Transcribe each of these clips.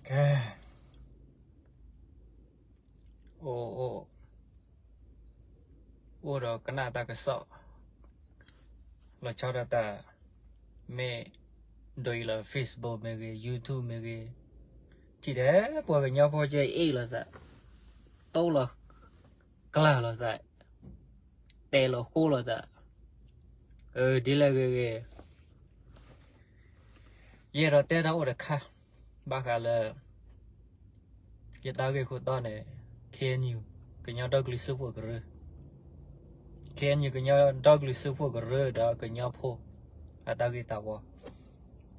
ကဲ, အိၣ်, အိၣ်, အိၣ်ဒီးကနၣ်တၢ်ကစီၣ်, လီၤဆီဒၣ်တၢ်, မ့ၢ်ဒိးအံၤလီၤ Facebook မ့ၢ်ဂ့ၤ, YouTube မ့ၢ်ဂ့ၤ, ထံၣ်ထဲပှၤကညီဖိကဲအ့ၣ်လိာ်သး, တိၢ်လီၤ, ကျၢ်လိာ်သး, တဲလီၤဃိလိာ်သး, အၢ ဒ်လဲၣ်ဂ့ၤဂ့ၤ ယအဲၣ်ဒိးတဲတၢ်အိၣ်တခါ, ဘၣ်ဃးလၢ ယတၢ်ဂ့ၢ်ခိၣ်တီန့ၣ် KNU ကညီဒီကလုာ်စၢဖှိၣ်ကရၢ, KNU ကညီဒီကလုာ်စၢဖှိၣ်ကရၢဒီးကညီဖိအတၢ်ဂ့ၢ်တၢ်ဝီ,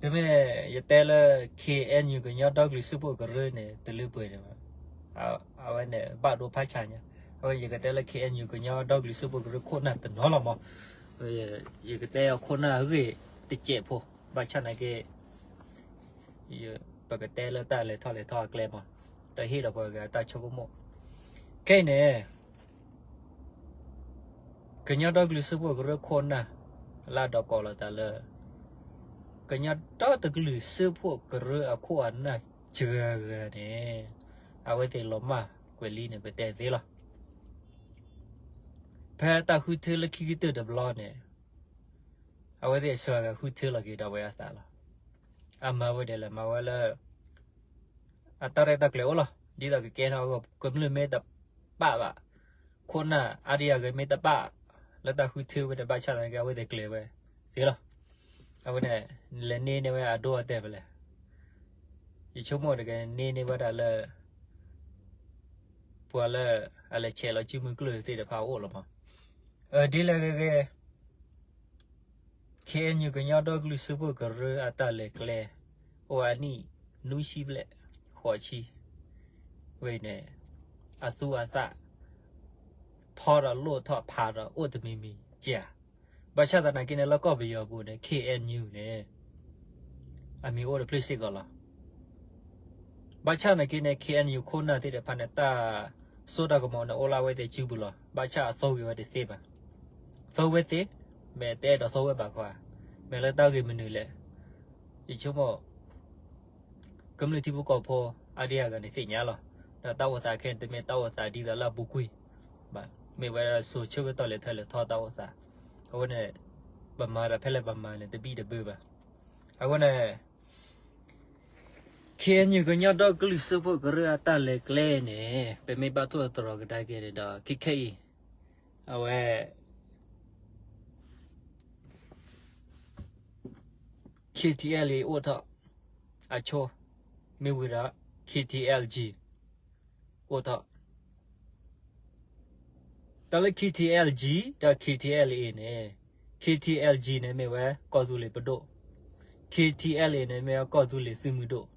တမ့ၢ်ယတဲလၢ KNU ကညီဒီကလုာ်စၢဖှိၣ်ကရၢန့ၣ် တလၢပှဲၤဒံးဘၣ်, အဝဲန့ၣ်ဘၣ်ဒိဖးဆါညါ, အဝဲယကတဲလၢ KNU ကညီဒီကလုာ်စၢဖှိၣ်ကရၢခိၣ်နၢ်တနီၤလီၤမး, ယကတဲအခိၣ်နၢ်အဂ့ၢ်တစဲးဖိ, ဘၣ်ဆၣ်နာ်က့ ပကတဲလၢတၢ်လဲၤထီၣ်လဲၤထီအကျဲမး, တဟ့ၣ်လီၤပှၤဂၤတၢ်ဆိကမိၣ်, ခဲအံၤန့ၣ် ကညီဒီကလုာ်စၢဖှိၣ်ကရၢခိၣ်နၢ် လၢအဒိးကိးလီၤသးလၢ ကညီဒီတကလုာ်စၢဖှိၣ်ကရၢအခိၣ်အနၢ်စှၤဂၤန့ၣ် အဝဲသ့ၣ်လီၤမၢ်ကွဲးလံန့ၣ် ပတဲသ့လီၤ. ဖဲတၢ်ဃုထၢလၢခံကတၢၢ်တဘျီန့ၣ် အဝဲသ့ၣ်စှၤဂၤဃုထၢလီၤက့ၤဒီးဝဲအသးလီၤ. အမၤဝဲဒ်လဲၣ်, မၤဝဲလၢ အတၢ်ရဲၣ်တၢ်ကျဲၤအိၣ်လီၤ. ဒ်သိးကကဲထီၣ်အဂီၢ် ကမျၢၢ်မ့ၢ်တပာ်ဘၣ်, ခိၣ်နၢ်အါဒံအါဂၤမ့ၢ်တပာ်လၢတၢ်ဃုထၢဝဲန့ၣ် ဘၣ်ဆၣ်သနာ်က့ အဝဲသ့ၣ်ကျဲၤဝဲသ့လီၤ. အဝဲန့ၣ် လဲၤန့ၢ်န့ၢ်ဝဲအဒိအတဲာ်ဖဲလဲၣ်. ယဆိကမိၣ်တက့ၢ် န့ၢ်န့ၢ်ဝဲဒၣ်လၢ ပှၤလၢအလဲၤဆဲးလီၤစုမုၢ်ကျၢၢ်သ့ၣ်တဖၣ်အအိၣ်လီၤမး. ဒ်လဲၣ်ဂ့ၤဂ့ၤ KNU ကညီဒီကလုာ်စၢဖှိၣ်ကရၢအတၢ်လဲၤကျဲ အိၣ်အနံၣ်နွံဆံဘျဲၣ် ဃိးဆံ ဝဲန့ၣ် အသူအသၣ် ထီဒီးလိၣ်ထီၣ်ဖးဒီးအိၣ်တမံၤမံၤဧါ. ဘၣ်ဆၣ်သနာ်က့န့ၣ် လၢကီၢ်ပယီၤပူၤန့ၣ် KNU န့ၣ် အမံၤအိၣ်တဖျၢၣ်စ့ၢ်ကီးလီၤ. ဘၣ်ဆၣ်သနာ်က့န့ၣ် KNU ခိၣ်နၢ်သ့ၣ်တဖၣ်န့ၣ် တၢ်စိတၢ်ကမီၤန့ၣ် အိၣ်လၢအဝဲသ့ၣ်စုပူၤလီၤ. ဘၣ်ဆၣ်အသိဂ့ၤဝဲတသ့ဘၣ်. သိဝဲသ့, မ့ၢ်တအဲၣ်ဒိးသိဝဲဘၣ်ခီဧါ, မ့ၢ်လၢတၢ်ဂ့ၢ်မနုၤလဲၣ်. ယဆိကမိၣ် ကမျၢၢ်ထံဖိကီၢ်ဖိအါဒံအါဂၤန့ၣ်သ့ၣ်ညါလီၤ. ဒီးတၢ်အိၣ်သးခဲအံၤ တမ့ၢ်တၢ်အိၣ်သးဒ်သိးလၢအပူၤကွံာ်ဘၣ်, မ့ၢ်ဝဲဒၣ်စိၤဆၢကတီၢ်လဲၤထီၣ်လဲၤထီတၢ်အိၣ်သး. အဃိန့ၣ် ပမၤဒီးဖဲလဲၣ်ပမၤန့ၣ် တဘံၣ်တဘၢဘၣ်. အဃိန့ၣ် KNU ကညီဒီကလုာ်စၢဖှိၣ်ကရၢအတၢ်လဲၤကျဲန့ၣ် ပမ့ၢ်ဘၣ်ထိၣ်သတြီၤကဒါက့ၤန့ၣ်ဒီး ခဲခဲအံၤ အဝဲ KTLA အိၣ်ထီၣ်အဆိ, မ့ၢ်ဝံၤဒီး KTLG အိၣ်ထီၣ်. တၢ်လၢ KTLG ဒီး KTLA န့ၣ်, KTLG န့ၣ်မ့ၢ်ဝဲကီၢ်သူလ့ၤပဒိၣ်, KTLA န့ၣ်မ့ၢ်ဝဲကီၢ်သူလ့ၤသုးမုၢ်ဒိၣ်.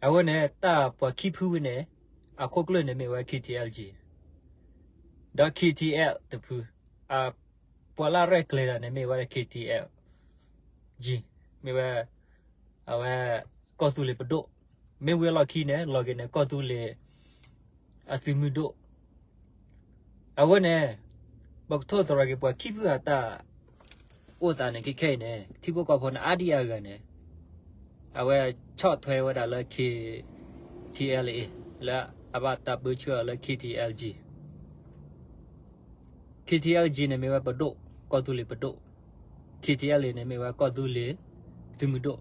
အဃိန့ၣ် တၢ်ပှၤခံဖုဝဲန့ၣ် အခိၣ်ကျၢၢ်န့ၣ်မ့ၢ်ဝဲ KTLG ဒီး KTL တဖု, ပှၤလၢရဲၣ်ကျဲၤတၢ်န့ၣ်မ့ၢ်ဝဲ KTLG, မ့ၢ်ဝဲ အဝဲ ကီၢ်သူလ့ၤပဒိၣ်, မ့ၢ်ဝံၤအလီၢ်ခံန့ၣ် လီၤက့ၤန့ၣ် ကီၢ်သူလ့ၤအသုးမုၢ်ဒိၣ်. အဃိန့ၣ် ပကထိၣ်သတြီၤက့ၤ ပှၤခံဖုအတၢ်အိၣ်သးန့ၣ် ခဲခဲအံၤန့ၣ် ထံဖိကီၢ်ဖိန့ၣ် အါဒံအါဂၤန့ၣ် အဝဲဆီၣ်ထွဲဝဲဒၣ်လၢ KTLA လၢအဘၣ်တၢ်ပၢဆှၢအီၤလၢ KTLG. KTLG န့ၣ်မ့ၢ်ဝဲပဒိၣ်, ကီၢ်သူလ့ၤပဒိၣ်, KTLA န့ၣ်မ့ၢ်ဝဲကီၢ်သူလ့ၤသုးမုၢ်ဒိၣ်.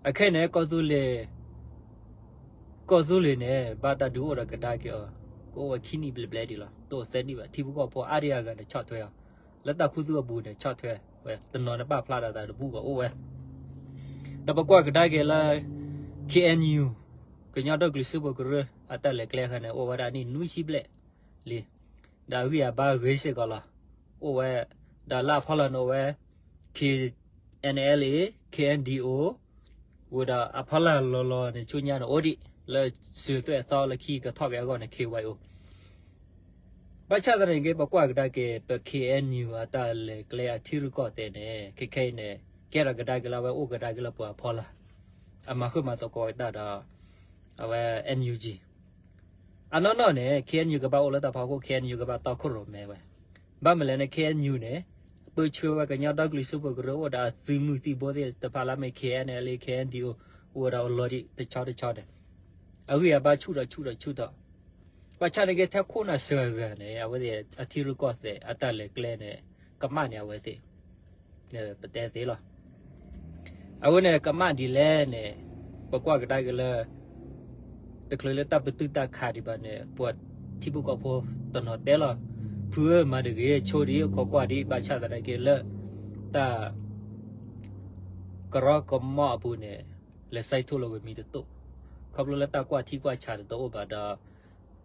အခဲအံၤန့ၣ် ကီၢ်သူလ့ၤ, ကီၢ်သူလ့ၤန့ၣ် ဘၣ်တၢ်ဒုးအိၣ်ဒီးကဒါက့ၤအီၤ ကအိၣ်ဝဲခံနံၣ်ဘျဲၣ်ဘျဲၣ်ဒံးလီၤ, တအိၣ်သၢနံၣ်ဘၣ်. ထံဖိကီၢ်ဖိအါဒံအါဂၤန့ၣ် ဆီၣ်ထွဲအီၤ, လၢတၢ်ခူသူၣ်အပူၤန့ၣ် ဆီၣ်ထွဲဝဲ, တနီၤန့ၣ်ပာ်ဖျါဒီးသးတဘူၣ်ဘၣ်အိၣ်ဝဲ. ဒီးပကွၢ်ကဒါက့ၤလၢ KNU ကညီဒီကလုာ်စၢဖှိၣ်ကရၢအတၢ်လဲၤကျဲခါန့ၣ် အိၣ်ဝဲဒၣ်နံၣ်နွံဆံဘျဲၣ်လံ. ဒီးအဂံၢ်အဘါဂ့ၤစ့ၢ်ကီးလီၤ. အိၣ်ဝဲ, ဒီးလၢအဖီလာ်န့ၣ်အိၣ်ဝဲ KNLA, KNDO, ဝံၤဒီးအဖီလာ်လီၤလီၤန့ၣ် ဆူညါန့ၣ်အိၣ်ဒံး လၢစၢၤသွဲၣ်သီလၢခံကထီၣ်က့ၤအဂီၢ်န့ၣ် KYO. ဘၣ်ဆၣ်သနာ်က့ ပကွၢ်ကဒါက့ၤ ပ KNU အတၢ်လဲၤကျဲအထံရူၢ်ကီၢ်သဲးန့ၣ် ခဲခဲအံၤန့ၣ် ကဲထီၣ်ကဒါက့ၤလၢအဝဲအိၣ်ကဒါက့ၤလၢပှၤအဖီလာ်, အမၤဃုာ်မၤသကိးက့ၤတၢ်ဒီး အဝဲ NUG. အနီၢ်နီၢ်န့ၣ် KNU ကဘၣ်အိၣ်လၢတၢ်ဖီခိၣ်, KNU ကဘၣ်တီခိၣ်ရိၣ်မဲဝဲ. ဘၣ်မနုၤလဲၣ်န့ၣ် KNU န့ၣ် ပၢဆှၢဝဲကညီဒီကလုာ်စၢဖှိၣ်ကရၢအိၣ်ဒီးအသုးမုၢ်သံၣ်ဘိသ့ၣ်တဖၣ်လၢအမ့ၢ် KNLA, KNDO, အိၣ်ဝဲဒၣ်အလီၢ်ဒံးတဆီတဆီန့ၣ်, အဂံၢ်အဘါဆူၣ်ထီၣ်ဆူၣ်ထီၣ်ဆူၣ်ထီၣ်, ဘၣ်ဆၣ်န့ၣ်က့ ထဲခိၣ်နၢ်စှၤဂၤန့ၣ် အဝဲသ့ၣ်အထံရူၢ်ကီၢ်သဲးအတၢ်လဲၤကျဲန့ၣ် ကမၣ်န့ၢ်အဝဲသ့ၣ်, ပတဲသ့လီၤ. အဝဲန့ၣ်ကမၣ်ဒ်လဲၣ်န့ၣ်, ပကွၢ်ကဒါက့ၤလၢ တချုးလၢတၢ်ပတုာ်တၢ်ခးဒံးဘၣ်န့ၣ် ပှၤထံဖိကီၢ်ဖိတနီၤတဲလီၤ, ဖုဧၢ မၤတဂ့ၤ ဆိဒံး ခိးကွၢ်ဒံး ဘၣ်ဆၣ်သနာ်က့လၢ တၢ် ကရီကမီၣ်အပူၤန့ၣ် လဲၤဆဲးထိၣ်လီၤက့ၤမံၤတတိၢ်, ခီဖျိလၢတၢ်ကွၢ်ထံကွၢ်ဆးတအိၣ်ဘၣ်ဒီး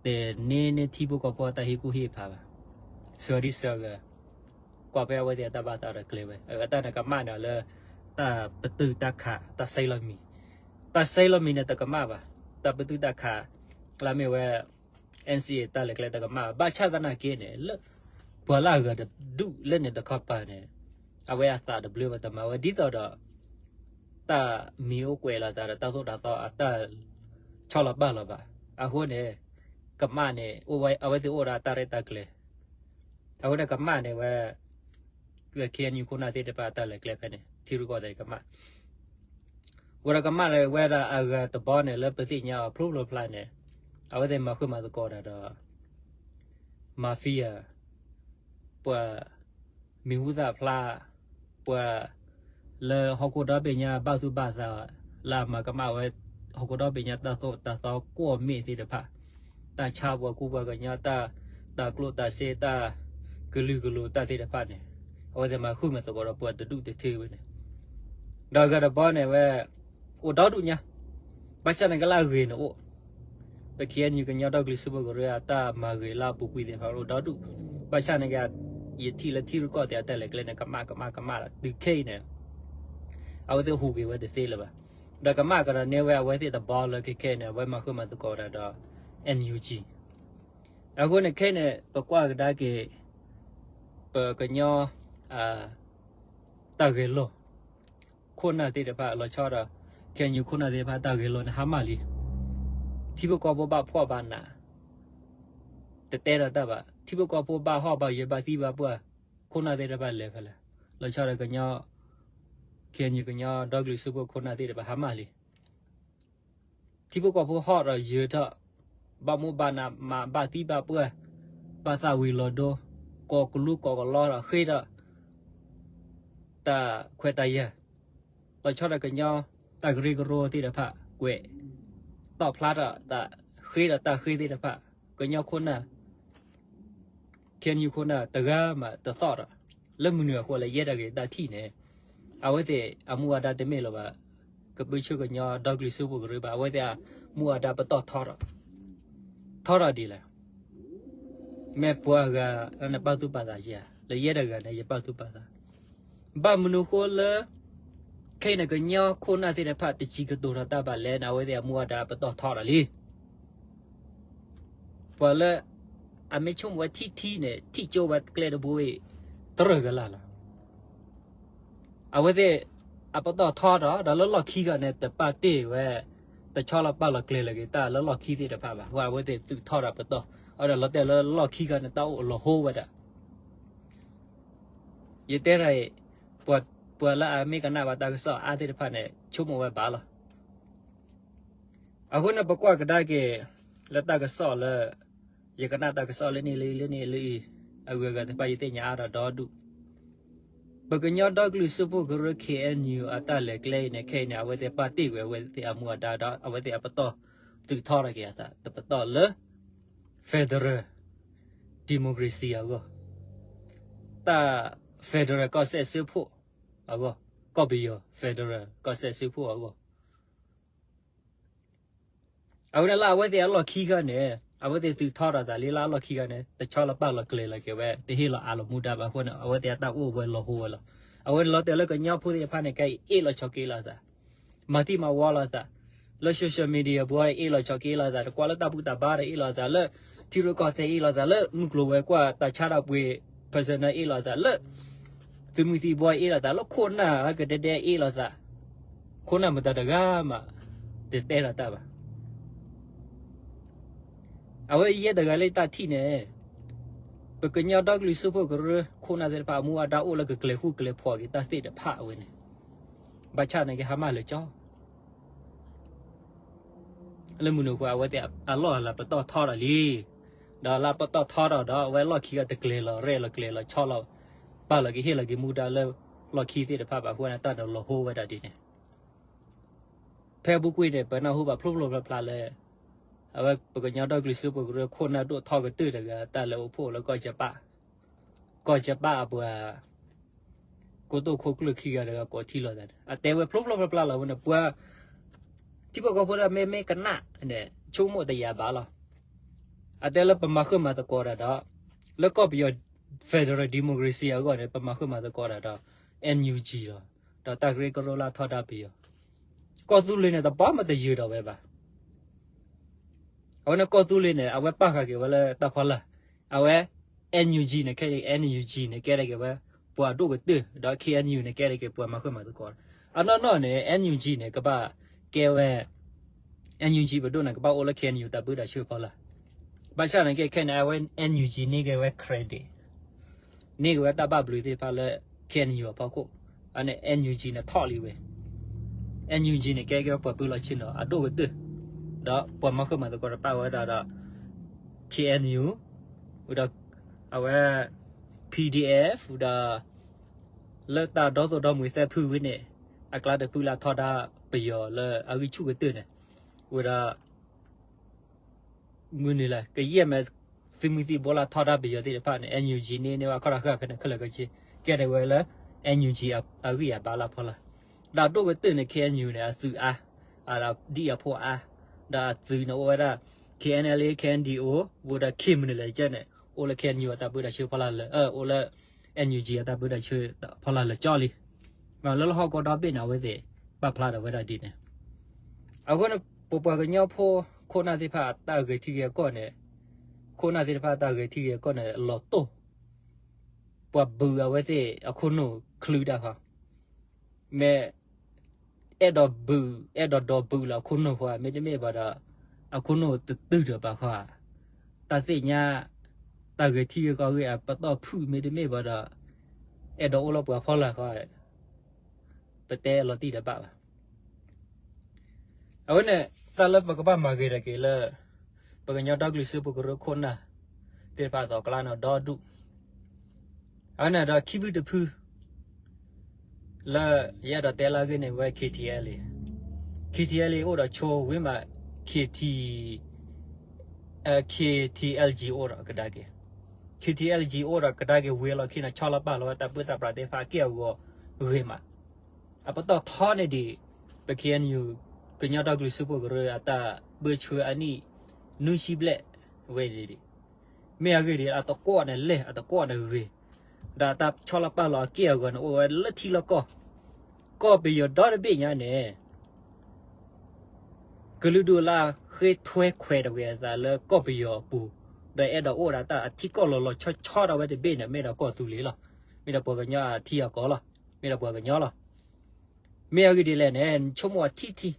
တန့ၢ်န့ၢ်ထံဖိကီၢ်ဖိအတၢ်ဟ့ၣ်ကူၣ်ဟ့ၣ်ဖးဘၣ်, စှၤဒံးစှၤဂၤ ကွၢ်ဖဲအဝဲသ့ၣ်အတၢ်ဘၣ်သးဒီးကျဲဝဲ အတၢ်န့ၣ်ကမၣ်န့ၢ်လၢ တၢ်ပတုာ်တၢ်ခး တၢ်ဆဲးလီၤမံၤ, တၢ်ဆဲးလီၤမံၤန့ၣ်တကမၣ်ဘၣ်, တၢ်ပတုာ်တၢ်ခး လၢမ့ၢ်ဝဲ NCA တၢ်လဲၤကျဲတကမၣ် ဘၣ်ဆၣ်သနာ်က့န့ၣ် လၢ ပှၤလၢအဂၤတဒူၣ်လၢန့ၣ်တခီပၤန့ၣ် အဝဲအသးတဘျၢဘၣ် တမၤဝဲဒ်သိးဒီး တၢ်မံၤအိၣ်ကွဲးလီၤသးဒီးတၢ်သိၣ်တၢ်သီအတၢ်ဆီလီၤပာ်လီၤဘၣ်. အဃိန့ၣ် ကမၣ်န့ၣ် အဝဲသ့ၣ်အိၣ်ဒီးတၢ်ရဲၣ်တၢ်ကျဲၤ, အဃိန့ၣ်ကမၣ်န့ၣ်ဝဲ KNU ခိၣ်နၢ်သ့ၣ်တဖၣ်အတၢ်လဲၤကျဲဖဲန့ၣ် ထံရူၢ်ကီၢ်သဲးကမၣ် ဝဲဒၣ်ကမၣ်လၢဝဲဒၣ်အဂၤတဘီန့ၣ် လၢပသ့ၣ်ညါအီၤဖျိဖျိဖျါန့ၣ် အဝဲသ့ၣ်မၤဃုာ်မၤသကိးတၢ်ဒီး mafia ပှၤမံၤဟူသၣ်ဖျါ ပှၤလၢဟီၣ်ခိၣ်ဒီဘ့ၣ်ညါဘၣ်သူၣ်ဘၣ်သး လၢအမၤကမၣ်ဝဲ ဟီၣ်ခိၣ်ဒီဘ့ၣ်ညါတၢ်သိၣ်တၢ်သီကွီၢ်မ့ၢ်သ့ၣ်တဖၣ် တၢ်ဆါပှၤကူပှၤကညီ တၢ် တၢ်ကျိၣ်တၢ်စ့ တၢ်ကလုာ်ကလိၤတၢ်သ့ၣ်တဖၣ်န့ၣ် အဝဲသ့ၣ်မၤဃုာ်မၤသကိးဒီးပှၤတဒူၣ်တထံဝဲန့ၣ် ဒီးအဂၤတဘီန့ၣ်ဝဲ အိၣ်ဒီဒူၣ်ညါ ဘၣ်ဆၣ်န့ၣ်ကလၢအဂ့ၤန့ၣ်အိၣ် ပ KNU ကညီဒီကလုာ်စၢဖှိၣ်ကရၢအတၢ်မၤဂ့ၤလၢအပူၤကွံာ်သ့ၣ်တဖၣ်အိၣ်ဒီဒူၣ် ဘၣ်ဆၣ်န့ၣ်က့ ယထံၣ်လၢထံရူၢ်ကီၢ်သဲးအတၢ်လဲၤကျဲန့ၣ် ကမၣ်ကမၣ်ကမၣ်ဒီးတုၤခဲအံၤန့ၣ် အဝဲသ့ၣ်ဟူးဂ့ၤဝဲတသ့လၢၤဘၣ်. ဒီးကမၣ်ကဒီးန့ၢ်ဝဲအဝဲသ့ၣ်တဘီလၢခဲခဲအံၤန့ၣ် အဝဲမၤဃုာ်မၤသကိးတၢ်ဒီး NUG အဃိန့ၣ်ခဲအံၤန့ၣ် ပကွၢ်ကဒါက့ၤ ပကညီ တၢ်ဂဲၤလိာ် ခိၣ်နၢ်သ့ၣ်တဖၣ်လီၤဆီဒီး KNU ခိၣ်နၢ်သ့ၣ်တဖၣ်တၢ်ဂဲၤလိာ်န့ၣ်ဟါမၢ်လံ. ထံဖိကီၢ်ဖိဘၣ်ဖှီၣ်ဘၣ်နး တတဲဒီးတၢ်ဘၣ် ထံဖိကီၢ်ဖိဘၣ်ဟီၣ်ဘၣ်ယၢၤဘၣ်သံဘၣ်ပှၢ် ခိၣ်နၢ်သ့ၣ်တဖၣ်လဲၤဖဲလဲၣ် လီၤဆီဒီးကညီ KNU ကညီဒီကလုာ်စၢဖှိၣ်ခိၣ်နၢ်သ့ၣ်တဖၣ်ဟါမၢ်လံ. ထံဖိကီၢ်ဖိဟီၣ်ဒီးယၢၤထီၣ် ဘၣ်မူဘၣ်နးမးဘၣ်သံဘၣ်ပှၢ် ဘၣ်သးဝံၤလီၤဒိ ကိးကလူကိးကလီဒီးဃ့ဒီး တၢ်ခွဲးတၢ်ယာ် လီၤဆီဒီးကညီ တၢ်ကရၢကရိသ့ၣ်တဖၣ် ကွဲး တီၣ်ဖျါထီၣ်သး ဃ့ဒီးတၢ်ဃ့သ့ၣ်တဖၣ် ကညီခိၣ်နၢ် KNU ခိၣ်နၢ်တဂၤမးတသီၣ်ဒီး လၢမနုၤအဃိလဲၣ် ယဲဒၣ်ဂ့ၤတၢ်ထံၣ်န့ၣ် အဝဲသ့ၣ်အမူအဒါတမ့ၢ်လၢၤဘၣ် ကပၢဆှၢကညီဒီကလုာ်စၢဖှိၣ်ကရၢဘၣ် အဝဲသ့ၣ်အမူအဒါပတီၢ်ထီထီၣ် ထီထီၣ်ဒ်လဲၣ် မ့ၢ်ပှၤဂၤန့ၣ်ပာ်သူၣ်ပာ်သးယၤ လၢယဲတဂၤန့ၣ် ယပာ်သူၣ်ပာ်သး ဘၣ်မနုၤဃိလၢ ခဲအံၤန့ၣ် ကညီခိၣ်နၢ်သ့ၣ်တဖၣ်တစံးကတိၤထီၣ်တၢ်ဘၣ်လဲၣ်န့ၣ် အဝဲသ့ၣ်အမူအဒါပတီၢ်ထီထီၣ်လံ ပှၤလၢ အမ့ၢ်ဆိကမိၣ်ဝဲထံထံန့ၣ် ထံၣ်ကၠိဝဲကျဲတဘိအံၤ တရၢၢ်ကလာ်လီၤ အဝဲသ့ၣ် အပတီၢ်ထီထီၣ် ဒီးလၢလီၢ်ခံဂၤန့ၣ် တပာ်တ့ၢ်ဝဲ တဆီလီၤပာ်လီၤကျဲၤလီၤက့ၤတၢ်လၢလီၢ်ခံသ့ၣ်တဖၣ်ဘၣ် အဃိအဝဲသ့ၣ်သုးထီၣ်ဒီးပတီၢ် အဝဲဒၣ်လီၤတဲာ်လၢလီၢ်ခံဂၤန့ၣ် တၢ်အိၣ်လီၤဟိဝဲဒၣ် ယတဲတၢ်အံၤ ပှၤလၢအမ့ၢ်ကနၣ်ဘၣ်တၢ်ကစီၣ်အါသ့ၣ်တဖၣ်န့ၣ် ဆိကမိၣ်ဝဲဘၣ်လီၤ အဃိန့ၣ် ပကွၢ်ကဒါက့ၤ လၢတၢ်ကစီၣ်လၢ ယကနၣ်တၢ်ကစီၣ်လၢန့ၣ်လၢအံၤလၢန့ၣ်လၢအံၤ အဂုၤအဂၤသ့ၣ်တဖၣ်ယသ့ၣ်ညါအါဒီးဒီဒူၣ် ပကညီဒီကလုာ်စၢဖှိၣ်ကရၢ KNU အတၢ်လဲၤကျဲအံၤန့ၣ် ခဲအံၤန့ၣ် အဝဲသ့ၣ်ပာ်တ့ၢ်ကွံာ်အဝဲသ့ၣ်အမူအဒါဒီး အဝဲသ့ၣ်အပတီၢ်သုးထီထီၣ်က့ၤအသး တပတီၢ်လၢ federal democracy အဂီၢ် တၢ် federal ကီၢ်စဲၣ်စၢဖှိၣ်အဂီၢ် ကီၢ်ပယီၤ federal ကီၢ်စဲၣ်စၢဖှိၣ်အဂီၢ် အဝဲဒၣ်လၢအဝဲသ့ၣ်အလီၢ်ခံဂၤန့ၣ် အဝဲသ့ၣ်သုးထီထီၣ်သးလံလၢအလီၢ်ခံဂၤန့ၣ် တဆီလီၤပာ်လီၤကျဲၤလီၤက့ၤဝဲ တဟ့ၣ်လီၤအးလီၤမူဒါဘၣ်အဃိန့ၣ် အဝဲသ့ၣ်အတၢ်အိၣ်ဝဲလီၤဟိဝဲလီၤ အဝဲန့ၣ်လီၤတဲာ်လၢကညီဖိသ့ၣ်တဖၣ်န့ၣ် ကအ့ၣ်လီၤဆိးက့လီၤသး မၤသံမၤဝီလီၤသး လၢ social media ဘိအ့ၣ်လီၤဆိးက့လီၤသး တကွၢ်လၢတၢ်ဘူၣ်တၢ်ဘါဒီးအ့ၣ်လီၤသး လၢထံရူၢ်ကီၢ်သဲးအ့ၣ်လီၤသး လၢမုၢ်ကျိၤဝဲၤကွာ်တၢ်ဆါတၢ်ပှ့ၤ personal အ့ၣ်လီၤသး လၢ သုးမုၢ်သံၣ်ဘိအ့ၣ်လီၤသး လၢခိၣ်နၢ်ဟဲကဒဲဒဲအ့ၣ်လီၤသး ခိၣ်နၢ်မတၤတဂၤမး တတဲထီၣ်တၢ်ဘၣ် အဝဲယဲတဂၤလၢတၢ်ထံၣ်န့ၣ် ပကညီဒီကလုာ်စၢဖှိၣ်ကရၢ ခိၣ်နၢ်သ့ၣ်တဖၣ်အမူအဒါအိၣ်လၢကကျဲၤဃူကျဲၤဖိးက့ၤတၢ်သ့ၣ်တဖၣ်အဝဲန့ၣ် ဘၣ်ဆၣ်န့ၣ်က့ဟါမၢ်လၢာ်ကၠီ လၢမုၢ်နုာ်ဃီ အဝဲသ့ၣ်အလီၢ်အလၤပတီၢ်ထီထီၣ်လံ. ဒီးလၢပတီၢ်ထီထီၣ်ဒီး အဝဲလီၢ်ခံကတကျဲၤလီၤ ရဲၣ်လီၤကျဲၤလီၤ ဆီလီၤ ပာ်လီၤက့ၤ ဟ့ၣ်လီၤက့ၤမူဒါလၢ လီၢ်ခံသ့ၣ်တဖၣ်ဘၣ်. အဃိန့ၣ် တၢ်န့ၣ်လီၤဟိဝဲဒၣ်ဒ်န့ၣ် ဖဲအပူၤကွံာ်န့ၣ် ပနၢ်ဟူဘၣ်ဖျိဖျိဖျါဖျါလၢ အဝဲပကညီဒီကလုာ်စၢဖှိၣ်ကရၢခိၣ်နၢ်ဒိၣ်ထီၣ်ကတၢၢ်တဂၤ တၢ်လဲၤအိၣ်ဖှိၣ်လၢကီၢ်ကၠပၣ်, ကီၢ်ကၠပၣ်အပှၤ ကိတိာ်ခိၣ်ကျၢၢ်ခံဂၤတဂၤကိးထံၣ်လိာ်သးန့ၣ် အတဲဝဲဖျိဖျိဖျါဖျါလီၤ. အဝဲန့ၣ် ပှၤ ထံဖိကီၢ်ဖိဒၣ်မ့မ့ၢ်ကနၣ်န့ၣ် ဆိကမိၣ်တယာ်ဘၣ်လီၤ. အတဲလၢပမၤဃၢမၤသကိးတၢ်ဒီး လၢကီၢ်ပယီၤ federal democracy အဂီၢ်န့ၣ် ပမၤဃၢမၤသကိးတၢ်ဒီး NUG လီၤ. ဒီးတၢ်ကရၢကရိလၢအထီဒါပယီၤ ကီၢ်သူလ့ၤန့ၣ် တဘၣ်မတယၢၤဒီးဝဲဘၣ်. အဝဲန့ၣ်ကီၢ်သူလ့ၤန့ၣ် အဝဲပာ်ဃာ်က့ၤဝဲလၢတၢ်ဖီလာ်, အဝဲ NUG န့ၣ် ခဲအံၤ NUG န့ၣ် ကဲထီၣ်က့ၤဝဲ ပှၤဒိၣ်ကတၢၢ်, ဒီး KNU န့ၣ် ကဲထီၣ်က့ၤပှၤမၤဃၢမၤသကိး. အနီၢ်နီၢ်န့ၣ် NUG န့ၣ် ကဘၣ်ကဲဝဲ NUG ပဒိၣ်န့ၣ် ကဘၣ်အိၣ်လၢ KNU တၢ်ပၢတၢ်ဆှၢဖီလာ်. ဘၣ်ဆၣ်န့ၣ်ကဲခဲန့ၣ် အဝဲ NUG န့ၢ်က့ၤဝဲ credit န့ၢ်က့ၤဝဲတၢ်ဘၣ်ဘျုးသ့ၣ်တဖၣ်လၢ KNU အဖီခိၣ်. အန့ၣ် NUG န့ၣ်ထီၣ်လံဝဲ, NUG န့ၣ် ကဲက့ၤဝဲပှၤပၢလီၤဆ့ၣ်နီၤအဒိၣ်ကတၢၢ်, ဒီးပှၤမၤဃၢမၤသကိးတဖၣ်ဝဲဒၣ်ဒီး KNU, ဝံၤဒီး အဝဲ PDF ဝံၤဒီး လၢတၢ်ဒီသိၣ်ဒီမှံၤသၢဖုဝံၤန့ၣ် အကျါတဖုလၢအထီဒါပယီၤလၢအဂံၢ်ဆူၣ်ကတၢၢ်န့ၣ်, ဝံၤဒီး မုၢ်နံၤလၢကယဲၢ်မး သုးမုၢ်သံၣ်ဘိလၢအထီဒါပယီၤသ့ၣ်တဖၣ်န့ၣ် NUG န့ၢ်န့ၢ်ဝဲအခီၣ်ထီၣ်ဃာ်ဖဲန့ၣ်ခဲလၢာ်ခဲဆ့, ကဲထီၣ်ဝဲလၢ NUG အဂံၢ်အဘါလၢအဖီလာ်. ဒီးအဒိၣ်ကတၢၢ်န့ၣ် KNU န့ၣ် အသုးအါ, အဒ်အဖိအါ, ဒီးအသုးန့ၣ်အိၣ်ဝဲဒၣ် KNLA, KNDO, ဝံၤဒီး K မုၢ်နံၤလၢကဲန့ၣ် အိၣ်လၢ KNU အတၢ်ပၢတၢ်ဆှၢဖီလာ်လၢ အိၣ်လၢ NUG အတၢ်ပၢတၢ်ဆှၢဖီလာ်လၢကၠီလံ. လၢလီၢ်ဟီၣ်ကဝီၤဒီဘ့ၣ်န့ၣ် အဝဲသ့ၣ်ပာ်ဖျါထီၣ်ဝဲဒၣ်ဒ်န့ၣ်. အဃိန့ၣ် ပပှၤကညီဖိခိၣ်နၢ်သ့ၣ်တဖၣ်အတၢ်ဂဲၤထံဂဲၤကီၢ်န့ၣ်, ခိၣ်နၢ်သ့ၣ်တဖၣ်အတၢ်ဂဲၤထံဂဲၤကီၢ်န့ၣ် လီၤတိၢ် ပှၤဘုးအဝဲသ့ၣ်အခိၣ်နူာ်ချုးတၢ်ဃီ, မ့ၢ် အဲၣ်ဒိးဘုး အဲၣ်ဒိးဒိးဘုးလၢအခိၣ်နူာ်ဃီဧါ, မ့တမ့ၢ်ဘၣ်ဒီး အခိၣ်နူာ်တတုၤဒီးဘၣ်ဃီဧါ, တၢ်သ့ၣ်ညါ တၢ်ဂဲၤထံဂဲၤကီၢ်ဂ့ၢ်အပတီၢ်ဖုၣ် မ့တမ့ၢ်ဘၣ်ဒီး အဲၣ်ဒိးအိၣ်လၢပှၤဖီလာ်ဃီဧါ, ပတဲလီၤတံၢ်တဘၣ်ဘၣ်. အဝဲန့ၣ် တၢ်လၢပကဘၣ်မၤဂ့ၤထီၣ်က့ၤလၢ ပကညီဒီကလုာ်စၢဖှိၣ်ကရၢခိၣ်နၢ်သ့ၣ်တဖၣ်အသိးအကျါန့ၣ်ဒီဒူၣ်, အဝဲန့ၣ်ဒီးခံဖုတဖု လၢယအဲၣ်ဒိးတဲလၢအဂ့ၢ်န့ၣ် ဝဲ KTLA, KTLA အိၣ်ဒီးဆိဝံၤမး KT, KTLG အိၣ်ဒီးကဒါက့ၤ, KTLG အိၣ်ဒီးကဒါက့ၤဝံၤအလီၢ်ခံန့ၣ် ဆီလီၤပာ်လီၤဝဲတၢ်ပၢတၢ်ပြးသ့ၣ်တဖၣ်အက့ၢ်အဂီၤဂ့ၤမး, အပတီၢ်ထီန့ၣ်ဒံး ပ KNU ကညီဒီကလုာ်စၢဖှိၣ်ကရၢအတၢ်ပၢဆှၢအနံၣ် နွံဆံဘျဲၣ်ဝဲန့ၣ်ဒံး, မ့ၢ်အဂ့ၢ်ဒ်အံၤ အတကွီၣ်န့ၣ်လဲၢ် အတကွီၣ်န့ၣ်ဂ့ၤ, ဒီးတၢ်ဆီလီၤပာ်လီၤအက့ၢ်အဂီၤန့ၣ် အိၣ်ဝဲလၢထံလီၢ်ကီၢ်, ကီၢ်ပယီၤဒီတဘ့ၣ်ညါန့ၣ် ကလုာ်ဒူၣ်လၢအဃ့ထွဲခွဲးတဝဲအသးလၢကီၢ်ပယီၤအပူၤ, ဒီးအဲၣ်ဒိးအိၣ်ဒီးတၢ်အထံကီၢ်လီၤလီၤဆီဆီဒၣ်ဝဲတဘ့ၣ်န့ၣ် မ့ၢ်ဒီးကီၢ်သူလ့ၤလီၤ. မ့ၢ်ဒီးပှၤကညီအထံအကီၢ်လီၤ. မ့ၢ်ဒီးပှၤကညီလီၤ. မ့ၢ်အဂ့ၢ်ဒ်လဲၣ်န့ၣ် နဆိကမိၣ်အထံထံ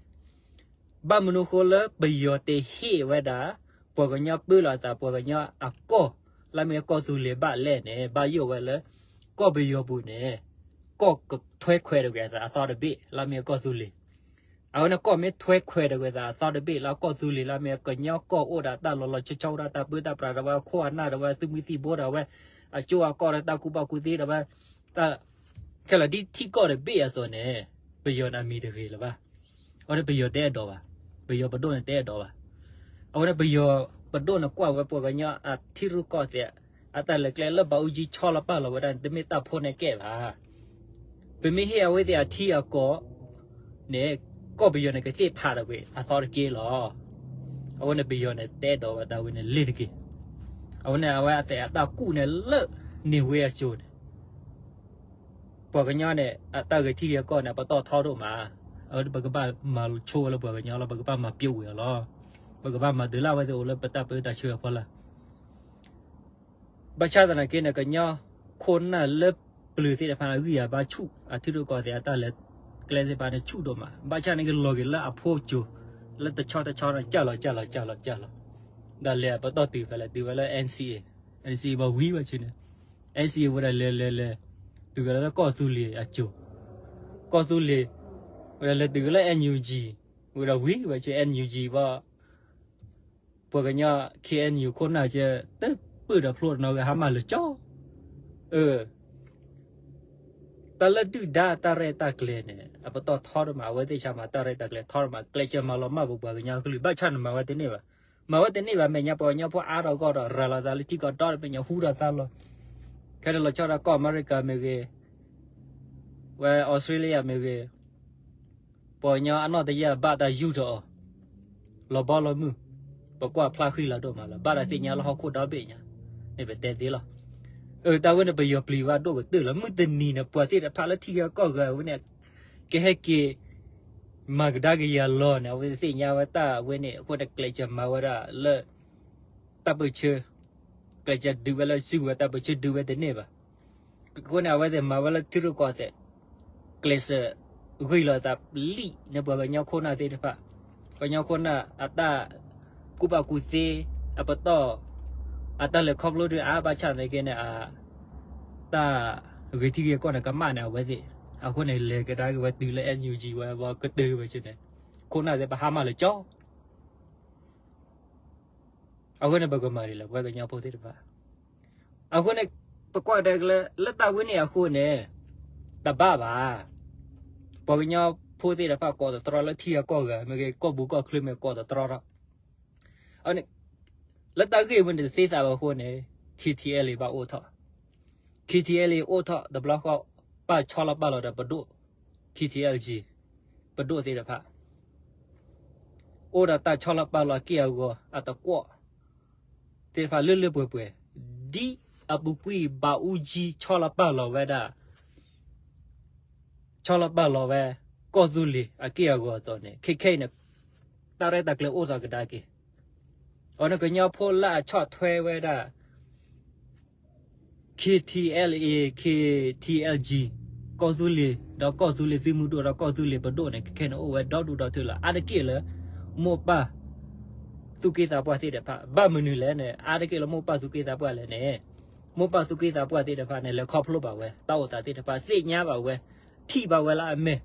ဘၣ်မနုၤဃိလၢပယီၤတဟ့ၣ်ဝဲဒၣ် ပှၤကညီပၢလီၤအသး ပှၤကညီအကီၢ် လၢမ့ၢ်ကီၢ်သူလ့ၤဘၣ်လဲၣ်န့ၣ် ဘၣ်ယိၣ်ဝဲလၢ ကီၢ်ပယီၤပူၤန့ၣ် ကီၢ်ကထွဲခွဲးတဝဲအသးအသီတဘ့ၣ် လၢမ့ၢ်ကီၢ်သူလ့ၤ. အဝဲန့ၣ်ကီၢ်မ့ၢ်ထွဲခွဲးတဝဲအသးအသီတဘ့ၣ်လၢကီၢ်သူလ့ၤ လၢမ့ၢ်ကညီကီၢ်အိၣ်ဒီးတၢ်လီၤလီၤဆီဆီ အိၣ်ဒီးတၢ်ပၢတၢ်ပြးဒၣ်ဝဲ ခိၣ်အနၢ်ဒၣ်ဝဲ သုးမုၢ်သံၣ်ဘိဒၣ်ဝဲ အကၠိအကီၢ်ဒီးတၢ်ကူၣ်ဘၣ်ကူၣ်သ့ဒၣ်ဝဲ တၢ် ခဲလၢာ်ဒ်ထံကီၢ်တဘ့ၣ်အသိးန့ၣ် ပယီၤန့ၣ်အမံၤတဂ့ၤလၢၤဘၣ်. အဝဲန့ၣ်ပယီၤတအဲၣ်ဒိးဘၣ်. ပယီၤပဒိၣ်န့ၣ်တအဲၣ်ဒိးဘၣ်. အဝဲန့ၣ်ပယီၤပဒိၣ်န့ၣ်ကွၢ်ဝဲပှၤကညီအထံရူၢ်ကီၢ်သဲး အတၢ်လဲၤကျဲလၢဘၣ်အူကၠံဆီလီၤပာ်လီၤဝဲဒၣ်န့ၣ် တမ့ၢ်တၢ်ဖိန့ၣ်ကဲဘၣ်. ပမ့ၢ်ဟ့ၣ်အဝဲသ့ၣ်အထံအကီၢ်န့ၣ် ကီၢ်ပယီၤန့ၣ်ကသ့ၣ်ဖးတဝဲအသီတက့ၢ်လီၤ. အဝဲန့ၣ်ပယီၤန့ၣ်တအဲၣ်ဒိးဝဲတၢ်ဝဲန့ၣ်လ့ၤတက့ၢ်. အဝဲန့ၣ်အဝဲအသဲးအတၢ်ကူၣ်န့ၣ်လၢန့ၢ်ဝဲအစိၤန့ၣ် ပှၤကညီန့ၣ် အတၢ်ဂဲၤထံဂဲၤကီၢ်န့ၣ် အပတီၢ်ထီဒိၣ်မး, အဝဲပကဘၣ်မၤဆိဝဲလၢပှၤကညီလီၤ, ပကဘၣ်မၤပျိဝဲအီၤလီၤ. ပကဘၣ်မၤဒုးလၢ်ဝဲသ့ၣ်အိၣ်လၢပတၢ်ပၢတၢ်ဆှၢအဖီလာ်. ဘၣ်ဆၣ်သနာ်က့န့ၣ် ကညီခိၣ်နၢ်လၢပျၢၤသ့ၣ်တဖၣ်န့ၣ် အဂံၢ်အဘါဆူၣ် အထံရူၢ်ကီၢ်သဲးအတၢ်လဲၤကျဲသ့ၣ်တဖၣ်န့ၣ် ဆူၣ်ဒိၣ်မး, ဘၣ်ဆၣ်န့ၣ်ကလီၤက့ၤလၢအဖိစိၤ လၢတဆီတဆီန့ၣ် ကၢ်လီၤကၢ်လီၤကၢ်လီၤကၢ်လီၤ, ဒီးလဲၤအပတီၢ်တုၤဖဲလဲၣ် တုၤဝဲလၢ NCA, NCA ဘၣ်ဝံၤဝဲဆ့န့ၣ် NCA ဝဲဒၣ်လဲၤလဲၤလဲၤ တုၤကလၢကီၢ်သူလ့ၤအစိၤ, ကီၢ်သူလ့ၤ ဝဲဒၣ်လဲၤတုၤကလၢ NUG, ဝဲဒၣ်ဝံၤဝဲဆ့ NUG ဘၣ် ပှၤကညီ ခ့ၣ်အဲၣ်ယူၣ် ခိၣ်နၢ်ကဲ တပၢၢ်ဒီးဖျိတနီၤဂ့ၤ ဟါမၢ်လၢကၠီ, အၢ တၢ်လၢဒုၣ်ဒါတၢ်ရဲၣ်တၢ်ကျဲၤန့ၣ် အပတီၢ်ထီတမး အဝဲသ့ၣ်ဆါမး တၢ်ရဲၣ်တၢ်ကျဲၤထီတမး ကျဲးစၢးမၤလီၤမၢ်ပပှၤကညီကလုာ် ဘၣ်ဆၣ်န့ၣ်မၤဝဲတန့ၢ်ဘၣ်, မၤဝဲတန့ၢ်ဘၣ် မဲာ်ညါပှၤကညီဖိအါထီၣ်ဂီၢ်ထီၣ် ရၤလီၤသးလၢထံကီၢ်ဒီတဘ့ၣ်ညါ ဟူထီၣ်သါလီၤ, ခဲန့ၣ်လီၤဆီဒၣ်ကီၢ်အမဲရကၤမ့ၢ်ဂ့ၤ, ဝဲအီစထြ့လယါမ့ၢ်ဂ့ၤ ပှၤကညီအနီၢ်တယၢ်ဘၣ်တၢ်ယူၢ်ထီၣ်အီၤ, လီၤဘီလီၤမုၢ်, ပကွၢ်ဖျါဃံလၤဒိၣ်မးလီၤ, ဘၣ်တၢ်သ့ၣ်ညါလၢဟီၣ်ခိၣ်ဒီဘ့ၣ်ညါ, န့ၣ်ပတဲသ့လီၤ. အၢ တၢ်ဝဲန့ၣ် ပယီၤပျံၤဝဲဒိၣ်ကတၢၢ်လီၤ, မုၢ်တနံၤန့ၣ် ပှၤသ့ၣ်တဖၣ်လၢထံဂၤကီၢ်ဂၤဝဲန့ၣ် ကဟဲက့ၤ မၤကဒါက့ၤယၤလီၤန့ၣ် အဝဲသ့ၣ်ညါဝဲတၢ်ဝဲန့ၣ် အဃိန့ၣ် ကျဲးစၢးမၤဝဲဒၣ်လၢ တၢ်ပၢၢ်ဆၢ ကျဲးစၢးဒုးဝဲလၢစုကဝဲၤ တၢ်ပၢၢ်ဆၢဒုးဝဲတန့ၢ်ဘၣ်. အဃိန့ၣ် အဝဲသ့ၣ်မၤဝဲလၢထံရူၢ်ကီၢ်သဲး ကျဲးစၢးဂ့ၢ်လိာ်သးလံာ်န့ၣ် ပှၤကညီခိၣ်နၢ်သ့ၣ်တဖၣ်, ပှၤကညီခိၣ်နၢ်အတၢ်ကူၣ်ဘၣ်ကူၣ်သ့ အပတီၢ် အတၢ်လဲၤခီဖျိဒုးအါ ဘၣ်ဆၣ်သနာ်က့န့ၣ် အတၢ်ဂ့ၤထံဂ့ၤကီၢ်န့ၣ် ကမၣ်န့ၣ် အဝဲသ့ၣ်, အဃိန့ၣ် လဲၤကဒါက့ၤဝဲတုၤလၢ NUG ဝဲ ဝဲကတၢၢ်ဝဲဆ့န့ၣ် ခိၣ်နၢ်သ့ၣ် ပဟါမၢ်လၢကၠီ အဃိန့ၣ် ပကမၤဒ်လဲၣ် ပဝဲကညီဖိသ့ၣ်တဖၣ်, အဃိန့ၣ် ပကွၢ်ကဒါက့ၤလၢ လၢတၢ်ဝဲန့ၣ်အဃိန့ၣ် တဘၣ်ဘၣ်, ပှၤကညီဖိသ့ၣ်တဖၣ်ကိးသတြီလၢထံဂၤကီၢ်ဂၤ မ့ၢ်ဂ့ၤ ကီၢ်ပူၤကီၢ်ချၢမ့ၢ်ကိးသတြီထီၣ်, အန့ၣ် လၢတၢ်ဂ့ၢ်ဝဲန့ၣ်တသ့သးဘၣ်အဃိန့ၣ် KTLA ဘၣ်အိၣ်ထီၣ်, KTLA အိၣ်ထီၣ်တဘျီဃီ ပာ်ဆီလီၤပာ်လီၤဒီးပဒိၣ် KTLG ပဒိၣ်သ့ၣ်တဖၣ် အိၣ်ဒီးတၢ်ဆီလီၤပာ်လီၤအက့ၢ်အဂီၤ အတကွီၣ်သ့ၣ်တဖၣ်လၢလၢပှဲၤပှဲၤ, ဒ်အပူၤကွံာ်ဘးအူကၠံဆီလီၤပာ်လီၤဝဲဒၣ် ဆီလီၤပာ်လီၤဝဲ ကီၢ်သူလ့ၤအက့ၢ်အဂီၤအသိးန့ၣ် ခဲခဲအံၤန့ၣ် တၢ်ရဲၣ်တၢ်ကျဲၤအိၣ်သးကဒါက့ၤ, အန့ၣ်ကညီဖိလၢအဆီၣ်ထွဲဝဲဒၣ် KTLA KTLG ကီၢ်သူလ့ၤ ဒီးကီၢ်သူလ့ၤသုးမုၢ်ဒိၣ် ဒီးကီၢ်သူလ့ၤပဒိၣ်န့ၣ် ခဲခဲန့ၣ်အိၣ်ဝဲဒီဒူၣ်ဒီထၢလီၤ. အါတက့ၢ်လၢ မိၢ်ပၢ်သူၣ်က့သးပှၢ်သ့ၣ်တဖၣ် ဘၣ်မနုၤလဲၣ်န့ၣ် အါတက့ၢ်လၢမိၢ်ပၢ်သူၣ်က့သးပှၢ်လဲၣ်န့ၣ် မိၢ်ပၢ်သူၣ်က့သးပှၢ်သ့ၣ်တဖၣ်န့ၣ် လဲၤခီဖျိဘၣ်ဝဲ တၢ်အိၣ်သးသ့ၣ်တဖၣ် သ့ၣ်ညါဘၣ်ဝဲ ထံၣ်ဘၣ်ဝဲလၢအမဲာ်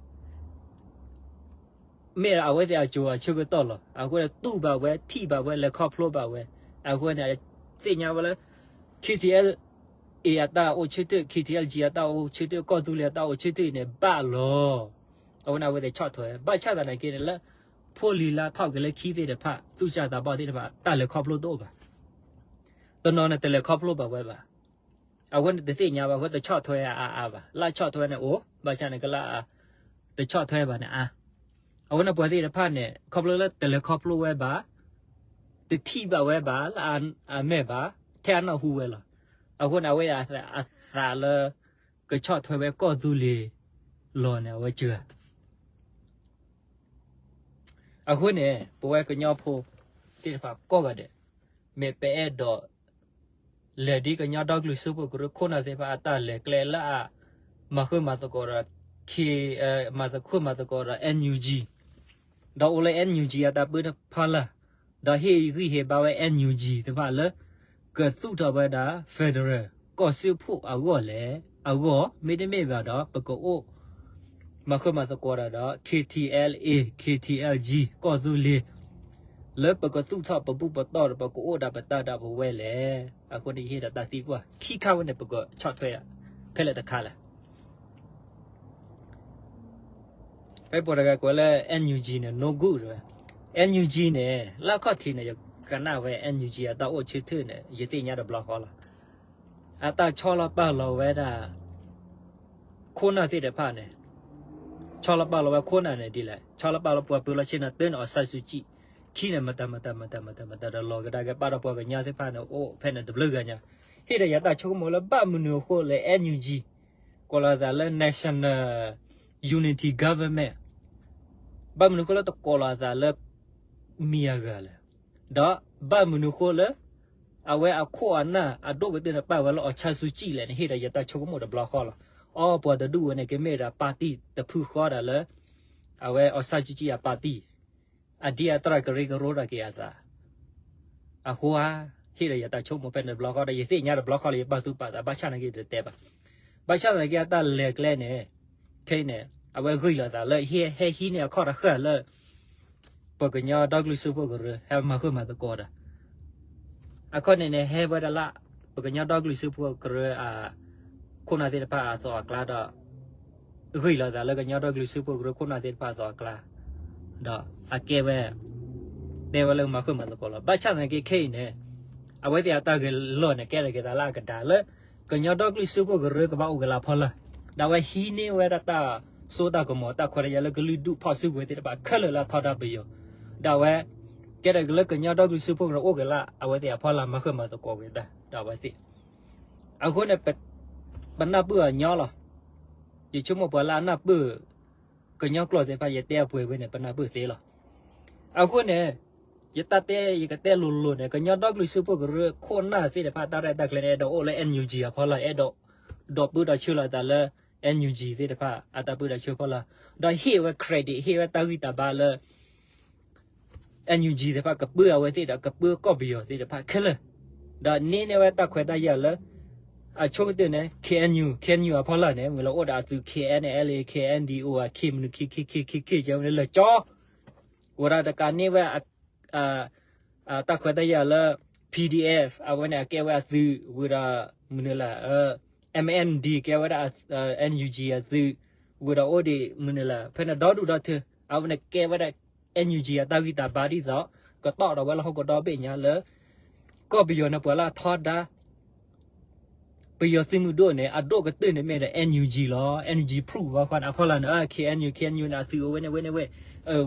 မ့ၢ်အဝဲသ့ၣ်အစိၤအဆၢကတီၢ်လီၤ. အဃိန့ၣ် တူၢ်ဘၣ်ဝဲ ထံၣ်ဘၣ်ဝဲ လဲၤခီဖျိဘၣ်ဝဲ, အဃိန့ၣ် သ့ၣ်ညါဝဲလၢ KTLA အတၢ်အိၣ်ဆၢထၢၣ် KTLG အတၢ်အိၣ်ဆၢထၢၣ် ကီၢ်သူလ့ၤအတၢ်အိၣ်ဆၢထၢၣ်န့ၣ် ဘၣ်လီၤ. အဃိန့ၣ် အဝဲသ့ၣ်ဆီၣ်ထွဲ ဘၣ်ဆၣ်သနာ်က့န့ၣ်လၢ ဖိလံၤလၢထီၣ်က့ၤလၢခံသ့ၣ်တဖၣ် သူၣ်စၢ်သးဘီၣ်သ့ၣ်တဖၣ် တၢ်လဲၤခီဖျိတအိၣ်ဘၣ်. တနီၤန့ၣ် တလဲၤခီဖျိဘၣ်ဝဲဘၣ်. အဃိန့ၣ် တသ့ၣ်ညါဘၣ် အဃိတဆီၣ်ထွဲအါအါဘၣ်. လၢဆီၣ်ထွဲန့ၣ်အိၣ် ဘၣ်ဆၣ်န့ၣ်ကလၢ တဆီၣ်ထွဲဘၣ်န့ၣ်အါ. အဃိန့ၣ် ပှၤသ့ၣ်တဖၣ်န့ၣ် ခီဖျိလၢတလဲၤခီဖျိဝဲဘၣ်, တထံၣ်ဘၣ်ဝဲဘၣ် လၢအမဲာ်ဘၣ်, ထဲအနၢ်ဟူဝဲလီၤ. အဃိန့ၣ် အဝဲအသးလၢ ကဆီၣ်ထွဲဝဲကီၢ်သူလ့ၤလီၤန့ၣ် အဝဲစှၤ အဃိန့ၣ် ပဝဲကညီဖိသ့ၣ်တဖၣ်ကိးဂၤဒဲး မ့ၢ်ပအဲၣ်ဒိး လဲၤဒ်ကညီဒီကလုာ်စၢဖှိၣ်ကရၢ ခိၣ်နၢ်သ့ၣ်တဖၣ်အတၢ်လဲၤကျဲလၢအ မၤဃၢမၤသကိးဒီး မၤဃၢမၤသကိးဒီး NUG ဒီးအိၣ်လၢ NUG အတၢ်ပၢတဖၣ်လၢ် ဒီးဟ့ၣ်ဂံၢ်ဟ့ၣ်ဘါဝဲ NUG သ့ၣ်တဖၣ်လၢ ကသူၣ်ထီၣ်ဝဲဒၣ် federal ကီၢ်စၢဖှိၣ်အဂီၢ်လဲၣ် အဂီၢ် မ့တမ့ၢ်ဘၣ်ဒီး ပကအိၣ် မၤဃၢမၤသကိးတၢ်ဒီး KTLA KTLG ကီၢ်သူလ့ၤ လၢပကသူၣ်ထီၣ်ပဘူၣ်ပတီၢ်ဒီး ပကအိၣ်ဒၣ်ပတၢ်ဒၣ်ပဝဲလဲၣ်. အဃိန့ၣ် ယဟ့ၣ်ဒီးတၢ်သံကွၢ် ခံခါဝဲန့ၣ် ပကဆီၣ်ထွဲ ဖဲလဲၣ်တခါလဲၣ်. ဖဲပှၤတဂၤကွဲးလၢ NUG န့ၣ် no good ဝဲ NUG န့ၣ် လၢအခီၣ်ထံးန့ၣ် ယကနၣ်ဝဲ NUG အတၢ်အိၣ်ဆၢထၢၣ်န့ၣ် ယသ့ၣ်ညါတဘျီဃီလီၤ. အတၢ်ဆီလီၤပာ်လီၤဝဲဒၣ် ခိၣ်နၢ်သ့ၣ်တဖၣ်န့ၣ် ဆီလီၤပာ်လီၤဝဲခိၣ်နၢ်န့ၣ်ဒ်လဲၣ်, ဆီလီၤပာ်လီၤပှၤပၢၤလီၤဆ့ၣ်နီၤ တၢန့ၣ် အောင်ဆန်းစုကြည်, ခံန့ၣ် မတၤမတၤမတၤမတၤမတၤဒီး လီၤကဒါက့ၤပာ်ဒီးပှၤကညီသ့ၣ်တဖၣ်န့ၣ် အိၣ်ဖဲန့ၣ်တဘျုးဂၤညါ, ဟ့ၣ်ဒီးယၤတၢ်ဆိကမိၣ်လၢ ဘၣ်မနုၤအဃိလဲၣ် NUG ကိးလီၤသးလၢ National Unity Government ဘၣ်မနုၤအဃိလၢတကိးလီၤသးလၢ မံၤအဂၤလဲၣ်, ဒီးဘၣ်မနုၤအဃိလၢ အဝဲအခိၣ်အနၢ်အဒိၣ်ကတၢၢ်န့ၣ် ပာ်ဝဲလၢ အောင်ဆန်းစုကြည် လဲၣ်န့ၣ် ဟ့ၣ်ဒီးယၤတၢ်ဆိကမိၣ်တဘျီဃီလီၤ. အီ ပှၤတဒူၣ်ဝဲန့ၣ် ကမ့ၢ်ဒၣ် party တဖုဃီဒၣ်လၢ အဝဲ အောင်ဆန်းစုကြည် အ party အဒံအတြၢ်ကရၢကရိတၢ်က့ၤအသး အဃိဧါ, ဟ့ၣ်ဒီးယၤတၢ်ဆိကမိၣ်ဖဲန့ၣ်တဘျီဃီဒီး ယသ့ၣ်ညါတဘျီဃီလၢယပာ်သူၣ်ပာ်သး ဘၣ်ဆၣ်သနာ်က့တတဲဘၣ်. ဘၣ်ဆၣ်သနာ်က့အတၢ်လဲၤကျဲန့ၣ် ခဲအံၤန့ၣ် အဝဲဂ့ၢ်လိာ်သးလၢ ဟဲဟံးန့ၢ်အခီၣ်တဃၢ်လၢ ပှၤကညီဒီကလုာ်စၢဖှိၣ်ကရၢ ဟဲမၤဃၢမၤသကိးတၢ် အခီပညီန့ၣ် ဟဲဝဲဒၣ်လၢ ပကညီဒီကလုာ်စၢဖှိၣ်ကရၢ အခိၣ်နၢ်သ့ၣ်တဖၣ်အသိးအကျါဒီး ဂ့ၢ်လီၤသးလၢကညီဒီကလုာ်စၢဖှိၣ်ကရၢခိၣ်နၢ်သ့ၣ်တဖၣ်အသိးအကျါ ဒီးအကဲဝဲ တဲဝဲလၢမၤဃၢမၤသကိးလီၤ. ဘၣ်ဆၣ်သနာ်က့ခဲအံၤန့ၣ် အဝဲသ့ၣ်အတၢ်ဂဲၤလိာ်န့ၣ် ကဲထီၣ်က့ၤသးလၢအကဒါလၢ ကညီဒီကလုာ်စၢဖှိၣ်ကရၢကဘၣ်အိၣ်က့ၤလၢအဖီလာ်, ဒီးအဝဲဟံးန့ၢ်ဝဲဒၣ်တၢ်စိတၢ်ကမီၤ တၢ်ခွဲးတၢ်ယာ်လၢကလုာ်ဒူၣ်ဖီၣ်စုကဝဲၤသ့ၣ်တဖၣ်ခဲလၢာ်လၢအထီဒါပယီၤ, ဒီးအဝဲ ကဲထီၣ်က့ၤလၢကညီဒီကလုာ်စၢဖှိၣ်ကရၢအိၣ်က့ၤလၢ အဝဲသ့ၣ်အဖီလာ်မၤဃၢမၤသကိးက့ၤတၢ် ဒီးအဝဲသ့ၣ် အဃိန့ၣ် ပနၢ်ပၢၢ်အီၤညီလီၤ. ယဆိကမိၣ်ပှၤလၢအနၢ်ပၢၢ် ကညီကျိာ်သ့ၣ်တဖၣ် ယတဲအပှဲၤဝဲန့ၣ် ပနၢ်ပၢၢ်သ့လီၤ. အဃိန့ၣ် ယတၢ်တဲ ယကတဲလိၤလိၤန့ၣ် ကညီဒီကလုာ်စၢဖှိၣ်ကရၢခိၣ်နၢ်သ့ၣ်တဖၣ် တၢ်ရဲၣ်တၢ်ကျဲၤန့ၣ် အဲၣ်ဒိးအိၣ်လၢ NUG အဖီလာ် အဲၣ်ဒိး ဒီးပၢဒီးဆှၢလီၤသးလၢ NUG သ့ၣ်တဖၣ် အတၢ်ပၢဒီးဆှၢဖီလာ်, ဒီးဟ့ၣ်ဝဲ credit ဟ့ၣ်ဝဲတၢ်ဂံၢ်တၢ်ဘါလၢ NUG သ့ၣ်တဖၣ် ကပၢအဝဲသ့ၣ်ဒီး ကပၢကီၢ်ပယီၤသ့ၣ်တဖၣ်ခဲလၢာ်, ဒီးန့ၢ်န့ၢ်ဝဲတၢ်ခွဲးတၢ်ယာ်လၢ အဆိကတၢၢ်န့ၣ် KNU, KNU အဖီလာ်န့ၣ် မ့ၢ်လၢအိၣ်ဒီးအသုး KNLA, KNDO အ K မနုၤ K K K K K ကဲဝဲန့ၣ်လၢကၠီ ဝဲဒၣ်တကးန့ၢ်ဝဲ တၢ်ခွဲးတၢ်ယာ်လၢ PDF အဝဲန့ၣ် အကဲဝဲအသုး ဝံၤဒီး မနုၤလဲၣ် MND ကဲဝဲဒၣ် NUG အသုး ဝံၤဒီးအိၣ်ဒံး မနုၤလဲၣ် ဖဲန့ၣ်ဒီဒူၣ်ဒီထၢ အဝဲန့ၣ်ကဲဝဲဒၣ် NUG အတၢ်ဂံၢ်တၢ်ဘါဒ်သိး ကတီၢ်ဒီးဝဲလၢဟီၣ်ခိၣ်ဒီဘ့ၣ်ညါလၢ ကီၢ်ပယီၤန့ၣ် ပှၤလၢအထီဒါ ပယီၤသုးမုၢ်ဒိၣ်န့ၣ် အဒိၣ်ကတၢၢ်န့ၣ်မ့ၢ်ဒီး NUG လီၤ. NUG proof ဘၣ်ဃီန့ၣ် အဖီလာ်န့ၣ် KNU, KNU န့ၣ် အသုးအိၣ်ဝဲန့ၣ်ဝဲန့ၣ်ဝဲ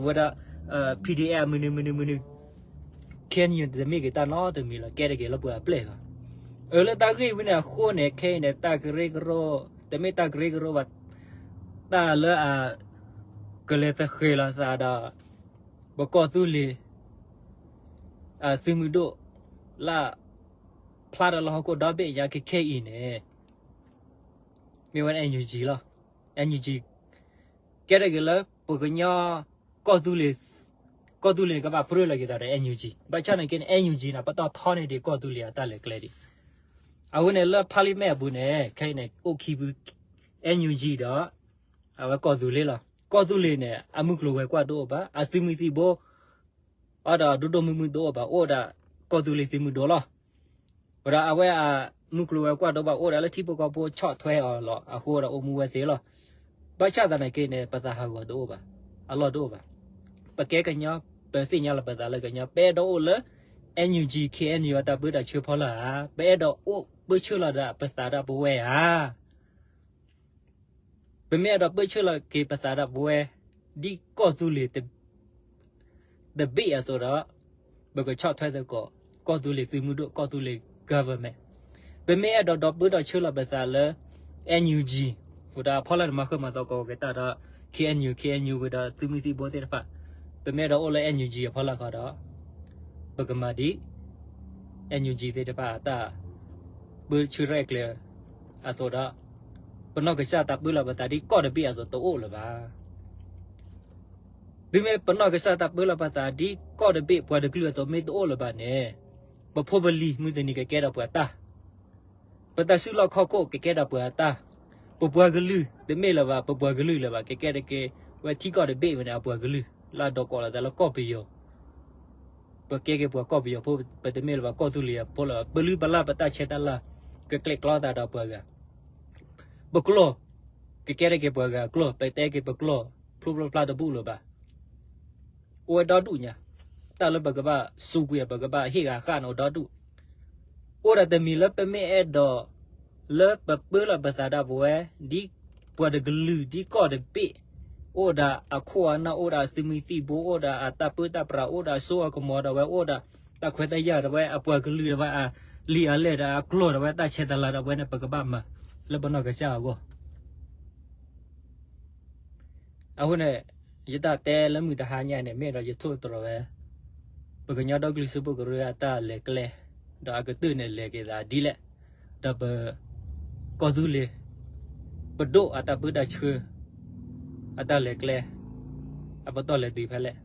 ဝဲဒၣ် PDF မနုၤမနုၤမနုၤ KNU တမ့ၢ်က့ၤတၢ်နီတမံၤလီၤ, ကဲထီၣ်က့ၤလၢပှၤအပျဲၢ်လီၤ. အၢ လၢတၢ်ဂ့ၢ်ဝဲန့ၣ်အဃိန့ၣ် ခဲအံၤန့ၣ် တၢ်ကရၢကရိ တမ့ၢ်တၢ်ကရၢကရိဘၣ်, တၢ်လၢအ ကလဲၤသဃဲၤလီၤသးဒီး ပကီၢ်သူလ့ၤ အသုးမုၢ်ဒိၣ် လၢ ဖျါဒီးလၢဟီၣ်ခိၣ်ဒီဘ့ၣ်ညါခဲခဲအံၤန့ၣ် မ့ၢ်ဝဲ NUG လီၤ. NUG ကဲထီၣ်က့ၤလၢ ပကညီ ကီၢ်သူလ့ၤ, ကီၢ်သူလ့ၤန့ၣ် ကဘၣ်ပြၢလီၤက့ၤသးဒီး NUG, ဘၣ်ဆၣ်န့ၣ်က့န့ၣ် NUG န့ၣ် ပတီၢ်ထီန့ၢ်ဒံးကီၢ်သူလ့ၤအတၢ်လဲၤကျဲဒံး. အဃိန့ၣ် လၢ parliament အပူၤန့ၣ် ခဲအံၤန့ၣ် အိၣ်ခံဖု NUG ဒီး အဝဲကီၢ်သူလ့ၤလီၤ. ကီၢ်သူလ့ၤန့ၣ် အမုၢ်ကျိၤဝဲၤကွာ်တအိၣ်ဘၣ်, အသုးမုၢ်သံၣ်ဘိ အဒီးဒိၣ်ဒိၣ်မုၢ်မုၢ်တအိၣ်ဘၣ်, အိၣ်ဒၣ်ကီၢ်သူလ့ၤသုးမုၢ်ဒိၣ်လီၤ. ဝဲဒၣ်အဝဲအမုၢ်ကျိၤဝဲၤကွာ်တအိၣ်ဘၣ်, အိၣ်ဒၣ်လၢထံဖိကီၢ်ဖိဆီၣ်ထွဲအီၤလီၤ. အဃိဒီးအိၣ်မူဝဲသ့လီၤ. ဘၣ်ဆၣ်သနာ်က့န့ၣ် ပသးဟးဂီၤတအိၣ်ဘၣ်, အလီၢ်တအိၣ်ဘၣ်. ပကဲကညီ, ပသ့ၣ်ညါလီၤပသးလၢကညီ, ပအဲၣ်ဒိးအိၣ်လၢ NUG KNU အတၢ်ပၢတၢ်ဆှၢဖီလာ်ဧါ, ပအဲၣ်ဒိးအိၣ်ပၢဆှၢလီၤဒီးပသးဒီးပဝဲဧါ. ပမ့ၢ်အဲၣ်ဒိးပၢဆှၢလီၤက့ၤပသးဒီးပဝဲ ဒ်ကီၢ်သူလ့ၤတဘ့ၣ်အသိးဒီး ပကဆီၣ်ထွဲသကိး ကီၢ်သူလ့ၤသုးမုၢ်ဒိၣ် ကီၢ်သူလ့ၤ government. ပမ့ၢ်အဲၣ်ဒိးဒီးပၢဒီးဆှၢလီၤပသးလၢ NUG ဝံၤဒီးအဖီလာ်န့ၣ် မၤဃၢမၤသကိးက့ၤတၢ်ဒီး KNU, KNU ဝံၤဒီးသုးမုၢ်သံၣ်ဘိသ့ၣ်တဖၣ်, ပမ့ၢ်အဲၣ်ဒိးအိၣ်လၢ NUG အဖီလာ်ဃီဒီး ပကမၤဒ် NUG သ့ၣ်တဖၣ်အတၢ်ပၢဆှၢရဲၣ်ကျဲၤအသိးဒီး ပနီၢ်ကစၢ်တၢ်ပၢလီၤပသးဒ်ကီၢ်တဘ့ၣ်အသိးတအိၣ်လၢၤဘၣ်. တုၤမ့ၢ်ပနီၢ်ကစၢ်တၢ်ပၢလီၤပသးဒ်ကီၢ်တဘ့ၣ်ပှၤတကလုာ်အသိးမ့ၢ်တအိၣ်လၢၤဘၣ်န့ၣ်, ပဖိပလံၤမုၢ်တနံၤကကဲဒီးပှၤတၢ်, ပတၢ်စုလီၢ်ခီၣ်ခိၣ်ကကဲဒီးပှၤတၢ်, ပပှၤကလုာ်တမ့ၢ်လၢၤဘၣ်, ပပှၤကလုာ်လၢၤဘၣ်, ကကဲတက့ၢ်ဝဲထံကီၢ်တဘ့ၣ်ဝဲန့ၣ် အပှၤကလုာ် လၢအဒိးကိးလီၤသးလၢကီၢ်ပယီၤ ပကဲက့ၤပှၤကီၢ်ပယီၤဖိ, ပတမ့ၢ်လၢၤဘၣ်ကီၢ်သူလ့ၤဖိလၢၤဘၣ်, ပလုၢ်ပလၢ်ပတၢ်ဆဲးတၢ်လၤ ကကျဲးကျီသးဒီးပှၤဂၤ, ပကျိာ် ကကဲထီၣ်က့ၤပှၤဂၤအကျိာ်, ပတဲက့ၤပကျိာ် ဖျိဖျိဖျါတဘူၣ်လၢၤဘၣ်. အိၣ်ဝဲဒီဒူၣ်ညါ, တၢ်လၢပကဘၣ်စူးကွံာ် ပကဘၣ်ဟ့ၣ်ဂၤဃၣ်န့ၣ်အိၣ်ဒီဒူၣ်, အိၣ်ဒၣ်တမံၤလၢပမ့ၢ်အဲၣ်ဒိး လၢပပၢလီၤပသးဒၣ်ပဝဲ ဒ်ပှၤတကလုာ် ဒ်ကီၢ်တဘ့ၣ်, အိၣ်ဒၣ်အခိၣ်အနၢ် အိၣ်ဒၣ်အသုးမုၢ်သံၣ်ဘိ အိၣ်ဒၣ်အတၢ်ပၢတၢ်ပြး အိၣ်ဒၣ်အစိအကမီၤဒၣ်ဝဲ အိၣ်ဒၣ်တၢ်ခွဲးတၢ်ယာ်ဒၣ်ဝဲ အပှၤကလုာ်ဒၣ်ဝဲ အလံာ်အလဲၢ်ဒၣ်အကျိာ်ဒၣ်ဝဲ တၢ်ဆဲးတၢ်လၤဒၣ်ဝဲန့ၣ် ပကဘၣ်မၤလၢပနီၢ်ကစၢ်အဂီၢ်. အဃိန့ၣ် ယတၢ်တဲလၢမုၢ်တဟါညါန့ၣ် မ့ၢ်ဒီးယထိၣ်သတြီၤဝဲ ပကညီဒီကလုာ်စၢဖှိၣ်ကရၢအတၢ်လဲၤကျဲ ဒီးအကတၢၢ်န့ၣ်လဲၤက့ၤသးဒ်လဲၣ်, ဒီးပကီၢ်သူလ့ၤ ပဒိၣ်အတၢ်ပၢတၢ်ဆှၢ အတၢ်လဲၤကျဲ အပတီၢ်လဲၤတုၤဖဲလဲၣ်.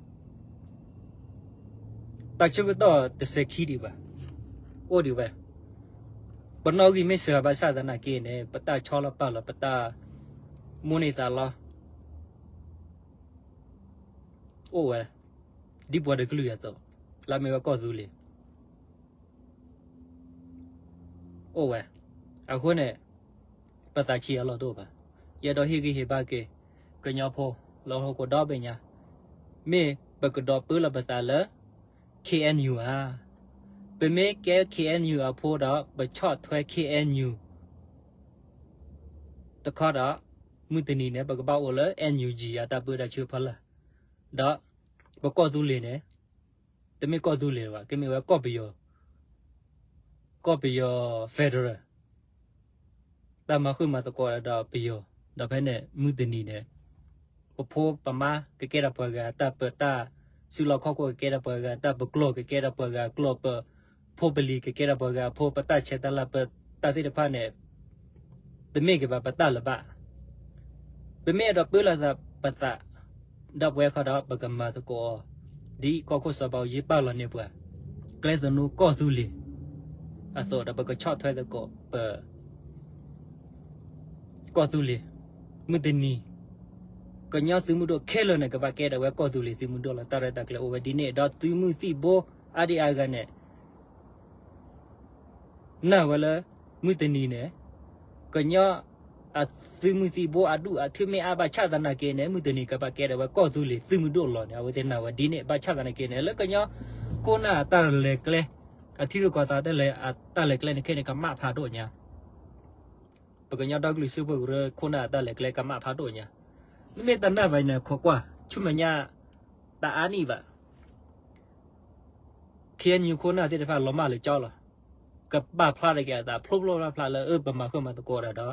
တၢ်ဆၢကတီၢ်တစဲးခံဒံးဘၣ်, အိၣ်ဒံးဝဲ. ပနီၣ်ဂံၢ်မ့ၢ်စှၤဘၣ်ဆၣ်သနာ်က့န့ၣ် ပတၢ်ဆီလီၤပာ်လီၤ ပတၢ်မိၣ်န့ၢ်သးလီ အိၣ်ဝဲ ဒ်ပှၤတကလုာ်အသိး လၢအမ့ၢ်ဝဲကီၢ်သူလ့ၤ. အိၣ်ဝဲ. အဃိန့ၣ် ပသးဆံးအလီၢ်တအိၣ်ဘၣ်. ယအဲၣ်ဒိးဟ့ၣ်ဂံၢ်ဟ့ၣ်ဘါက့ၤ ကညီဖိ လၢဟီၣ်ခိၣ်ဒီဘ့ၣ်ညါ, မ့ၢ်ပကဒီးပၢလီၤပသးလၢ K N U ဧါ. ပမ့ၢ်ကဲ K N U အဖိဒီး ပဆီၣ်ထွဲ K N U တခီဒီး မုၢ်တနံၤန့ၣ် ပကဘၣ်အိၣ်လၢ N U G အတၢ်ပၢတၢ်ဆှၢဖီလာ်, ဒီးပကီၢ်သူလ့ၤန့ၣ် တမ့ၢ်ကီၢ်သူလ့ၤဘၣ်, ကမ့ၢ်ဝဲကီၢ်ပယီၤ, ကီၢ်ပယီၤ federal တၢ်မၤဃုာ်မၤသကိးဒီးပယီၤ, ဒီးဖဲန့ၣ် မုၢ်တနံၤန့ၣ် ပဖိပမါကကဲထီၣ်ပှၤဂၤအတၢ်ပၢ, တၢ်စုလီၢ်ခီၣ်ခိၣ်ကကဲထီၣ်ပှၤဂၤအတၢ်ပကျိာ်, ကကဲထီၣ်ပှၤဂၤအကျိာ်, ပဖိပလံၤကကဲထီၣ်ပှၤဂၤအဖိ, ပတၢ်ဆဲးတၢ်လၤပတၢ်သ့ၣ်တဖၣ်န့ၣ် တမ့ၢ်က့ၤဘၣ်ပတၢ်လၢၤဘၣ်. ပမ့ၢ်အဲၣ်ဒိးပၢလီၤသးပသး ဒီးပဝဲခီဒီး ပကမၤသကိးအီၤ ဒ်ကီၢ်ခိၣ်စီၤဘးအူကၠံပာ်လီၤန့ၢ်ပှၤ ကျဲသနူကီၢ်သူလ့ၤအသိးဒီး ပကဆီၣ်ထွဲသကိးပ ကီၢ်သူလ့ၤ, မုၢ်တနံၤ ကညီသုးမုၢ်ဒိၣ်ခဲလၢာ်န့ၣ် ကဘၣ်ကဲဒၣ်ဝဲကီၢ်သူလ့ၤသုးမုၢ်ဒိၣ်လီၤ. တၢ်ရဲၣ်တၢ်ကျဲၤအိၣ်ဝဲဒ်န့ၣ် ဒီးသုးမုၢ်သံၣ်ဘိအါဒံအါဂၤန့ၣ် နာ်ဝဲလၢ မုၢ်တနံၤန့ၣ် ကညီအသုးမုၢ်သံၣ်ဘိအဒူၣ်အထၢၣ်မ့ၢ်အါဘၣ်ဆၣ်သနာ်က့န့ၣ် မုၢ်တနံၤကဘၣ်ကဲဒၣ်ဝဲကီၢ်သူလ့ၤသုးမုၢ်ဒိၣ်လီၤန့ၣ် အဝဲသ့ၣ်နာ်ဝဲဒ်န့ၣ် ဘၣ်ဆၣ်သနာ်က့န့ၣ် လၢကညီခိၣ်နၢ်အတၢ်လဲၤကျဲ အထံရူၢ်ကီၢ်သဲးတၢ်လဲၤ အတၢ်လဲၤကျဲန့ၣ်ခဲန့ၣ် ကမၣ်ဖးဒိၣ်ညါ ပကညီဒီကလုာ်စၢဖှိၣ်ကရၢခိၣ်နၢ်အတၢ်လဲၤကျဲကမၣ်ဖးဒိၣ်ညါ, မ့မ့ၢ်တနာ်ဘၣ်န့ၣ် ခိးကွၢ် ဆူမဲာ်ညါ တအါနံၣ်ဘၣ် K N U ခိၣ်နၢ်သ့ၣ်တဖၣ်လီၤမၢ်လၢကၠီလီၤ. ကပာ်ဖျါထီၣ်က့ၤအသးဖျိဖျိဖျါဖျါလၢ အၢ ပမၤဃုာ်မၤသကိးတၢ်ဒီး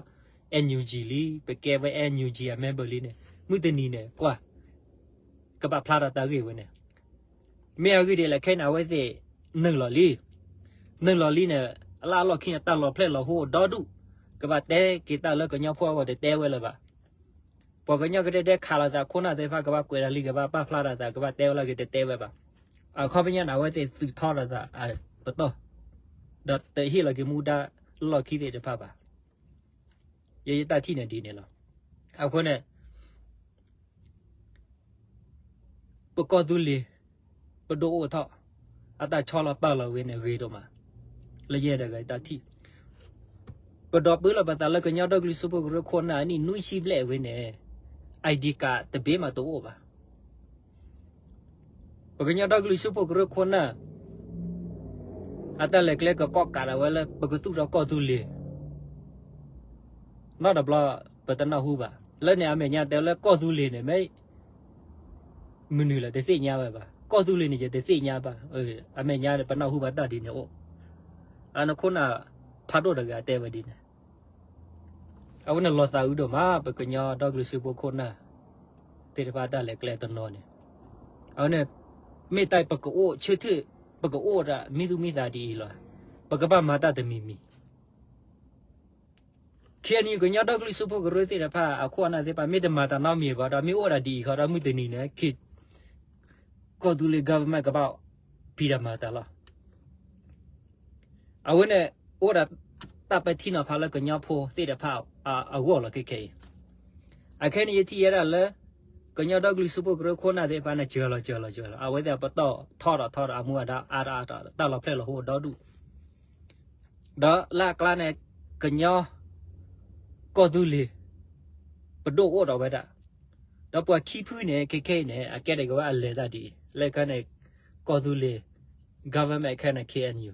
N U G လံ, ပကဲဝဲ N U G အ member လံန့ၣ် မုၢ်တနံၤန့ၣ် ကွၢ် ကဘၣ်ဖျါထီၣ်တၢ်ဂ့ၢ်ဝဲန့ၣ် မ့ၢ်အဂ့ၢ်ဒ်လဲၣ်ခဲအံၤန့ၣ် အဝဲသ့ၣ်နုာ်လီၤလံ, နုာ်လီၤလံန့ၣ် အလၢအလီၢ်ခံန့ၣ် တၢ်လီၤဖျဲၣ်လီၤဟိဒီဒူၣ်, ကဘၣ်တဲက့ၤတၢ်လၢကညီဖိအဂီၢ်တတဲဝဲလၢၤဘၣ်. ပှၤကညီကဒဲဒဲခးလိာ်သးခိၣ်နၢ်သ့ၣ်တဖၣ် ကဘၣ်ကွဲးတၢ်လံ ကဘၣ်ပာ်ဖျါထီၣ်သး ကဘၣ်တဲဝဲလၢက့ၤတတဲဝဲဘၣ်. အခီပညီန့ၣ် အဝဲသ့ၣ်သုးထီထီၣ်သးအပတီၢ်, ဒီးတဟ့ၣ်လီၤက့ၤမူဒါလီၢ်ခံသ့ၣ်တဖၣ်ဘၣ်. ယဲယတၢ်ထံၣ်န့ၣ်ဒ်န့ၣ်လီၤ. အဃိန့ၣ် ပကီၢ်သူလ့ၤ ပဒိၣ်အိၣ်ထီၣ် အတၢ်ဆီလီၤပာ်လီၤဝဲန့ၣ်ဂ့ၤဒိၣ်မး လၢယဲတဂၤတၢ်ထံၣ်, ပဒီပုၢ်လီၤပသးလၢကညီဒီကလုာ်စၢဖှိၣ်ကရၢခိၣ်နၢ်အနံၣ်နွံဆံဘျဲၣ်ဝဲန့ၣ် ID card တဘ့ၣ်မးတအိၣ်ဘၣ်. ပကညီဒီကလုာ်စၢဖှိၣ်ကရၢခိၣ်နၢ် အတၢ်လဲၤကျဲကကိးကးဒၣ်ဝဲလၢ ပကသူၣ်ထီၣ်ကီၢ်သူလ့ၤ နီတဘျီ ပတနၢ်ဟူဘၣ်. လၢန့ၣ်အမဲာ်ညါတဲလၢကီၢ်သူလ့ၤန့ၣ် မ့ၢ်မနုၤလဲၣ် တသ့ၣ်ညါဝဲဘၣ်. ကီၢ်သူလ့ၤန့ၣ် ယတသ့ၣ်ညါဘၣ်. အမဲာ်ညါန့ၣ် ပနၢ်ဟူဘၣ်တၢ်ဒ်န့ၣ်အိၣ်, အနီၢ်ခိၣ်နၢ်ဖးဒိၣ်တဂၤတဲဝဲဒ်န့ၣ်. အဝဲန့ၣ်လီၤသးအုးဒိၣ်မး ပကညီဒီကလုာ်စၢဖှိၣ်ခိၣ်နၢ် သ့ၣ်တဖၣ်တၢ်လဲၤကျဲတနီၤန့ၣ်, အဝဲန့ၣ် မ့ၢ်တၢ်ပကအိၣ်ဆၢထၢၣ် ပကအိၣ်ဒၣ်မံသူၣ်မံသးဒ်အံၤလီၤ. ပကဘၣ်မၤတၢ်တမံၤမံၤ KNU ကညီဒီကလုာ်စၢဖှိၣ်ကရၢသ့ၣ်တဖၣ် အခိၣ်အနၢ်သ့ၣ်တဖၣ် မ့ၢ်တမၤတၢ်နီတမံၤဘၣ်ဒီး မ့ၢ်အိၣ်ဒၣ်ဒ်အံၤဃီဒီး မုၢ်တနံၤန့ၣ် ကီၢ်သူလ့ၤ government ကဘၣ်ဖံးတၢ်မၤတၢ်လီၤ. အဝဲန့ၣ် အိၣ်ဒၣ်တၢ်ပဲာ်ထံနီၤဖးလၢကညီဖိသ့ၣ်တဖၣ်အဂီၢ်လီၤခဲခဲအံၤ. အခဲအံၤန့ၣ် ယထံၣ်ဝဲဒၣ်လၢ ကညီဒီကလုာ်စၢဖှိၣ်ကရၢခိၣ်နၢ်သ့ၣ်တဖၣ်န့ၣ် စၢၤလီၤစၢၤလီၤစၢၤလီၤ အဝဲသ့ၣ်အပတီၢ်ထီထီၣ်ထီထီၣ် အမူအဒါအါထီၣ်အါထီၣ် တၢ်လီၤဖျဲၣ်လီၤဟိဒီဒူၣ် ဒီးလၢအကျါန့ၣ် ကညီ ကီၢ်သူလ့ၤ ပဒိၣ်အိၣ်ဒီးဝဲဒၣ် ဒီးပှၤခံဖုန့ၣ် ခဲခဲအံၤန့ၣ် အကဲဒၣ်က့ၤဝဲအလဲၤတၢ်ဒ်အံၤ လၢခဲန့ၣ် ကီၢ်သူလ့ၤ government ခဲန့ၣ် KNU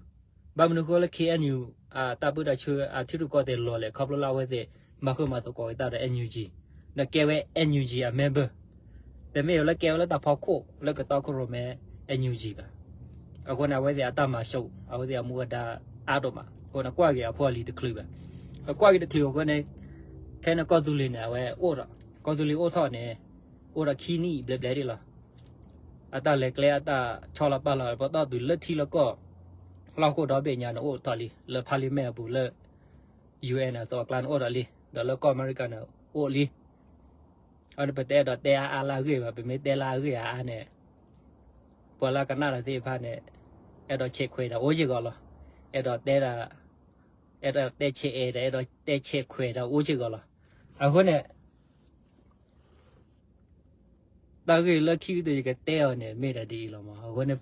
ဘၣ်မနုၤဃိလၢ KNU အတၢ်ပၢတၢ်ဆှၢအထံရူၢ်ကီၢ်သဲးလီၤလဲၣ် ခီဖျိလၢအဝဲသ့ၣ် မၤဃုာ်မၤသကိးက့ၤတၢ်ဒီး NUG ဒီးကဲဝဲ NUG အ member တမ့ၢ်လၢကဲဝဲလၢတၢ်ဖီခိၣ်လၢကတီခိၣ်ရိၣ်မဲ NUG ဘၣ်. အဃိန့ၣ် အဝဲသ့ၣ်အတၢ်မၤစိး အဝဲသ့ၣ်အမူအဒါအါဒိၣ်မး အဃိန့ၣ် ကွၢ်က့ၤအဖိအလံၤတချုးဘၣ်. အကွၢ်က့ၤတချုးအဃိန့ၣ် ခဲန့ၣ်ကီၢ်သူလ့ၤန့ၣ် အဝဲအိၣ်ဒီး ကီၢ်သူလ့ၤအိၣ်ထီၣ်န့ၣ် အိၣ်ဒီးခံနံၣ်ဘျဲၣ်ဘျဲၣ်ဒ်လီၤ. အတၢ်လဲၤကျဲအတၢ်ဆီလီၤပာ်လီၤ ပတီၢ်တုၤလၢထံလၢကီၢ် လီၢ်ခိၣ်ဒီဘ့ၣ်ညါန့ၣ် အိၣ်ထီၣ်လံ လၢ parliament အပူၤလၢ UN အသိးအကျါန့ၣ်အိၣ်ထီၣ်လံ ဒီးလၢကီၢ်အမဲရကၤန့ၣ်အိၣ်လံ. အန့ၣ် ပတအဲၣ်ဒိးတဲအါအါလၢအဂ့ၢ်ဘၣ် ပမ့ၢ်တဲလၢအဂ့ၢ်အါအါန့ၣ် ပှၤလၢကနၣ်တၢ်သ့ၣ်တဖၣ်န့ၣ် အဲၣ်ဒိးဆဲးခွဲးတၢ်အိၣ်စ့ၢ်ကီးလီၤ. အဲၣ်ဒိးတဲဒၣ် အဲၣ်ဒိးတဲဆဲးအဲၣ်ဒၣ် အဲၣ်ဒိးတဲဆဲးခွဲးတၢ်အိၣ်စ့ၢ်ကီးလီၤ. အဃိန့ၣ် တၢ်ဂ့ၢ်လၢခံကတၢၢ်ယကတဲအီၤန့ၣ် မ့ၢ်ဒၣ်ဒ်အံၤလီၤမး. အဃိန့ၣ်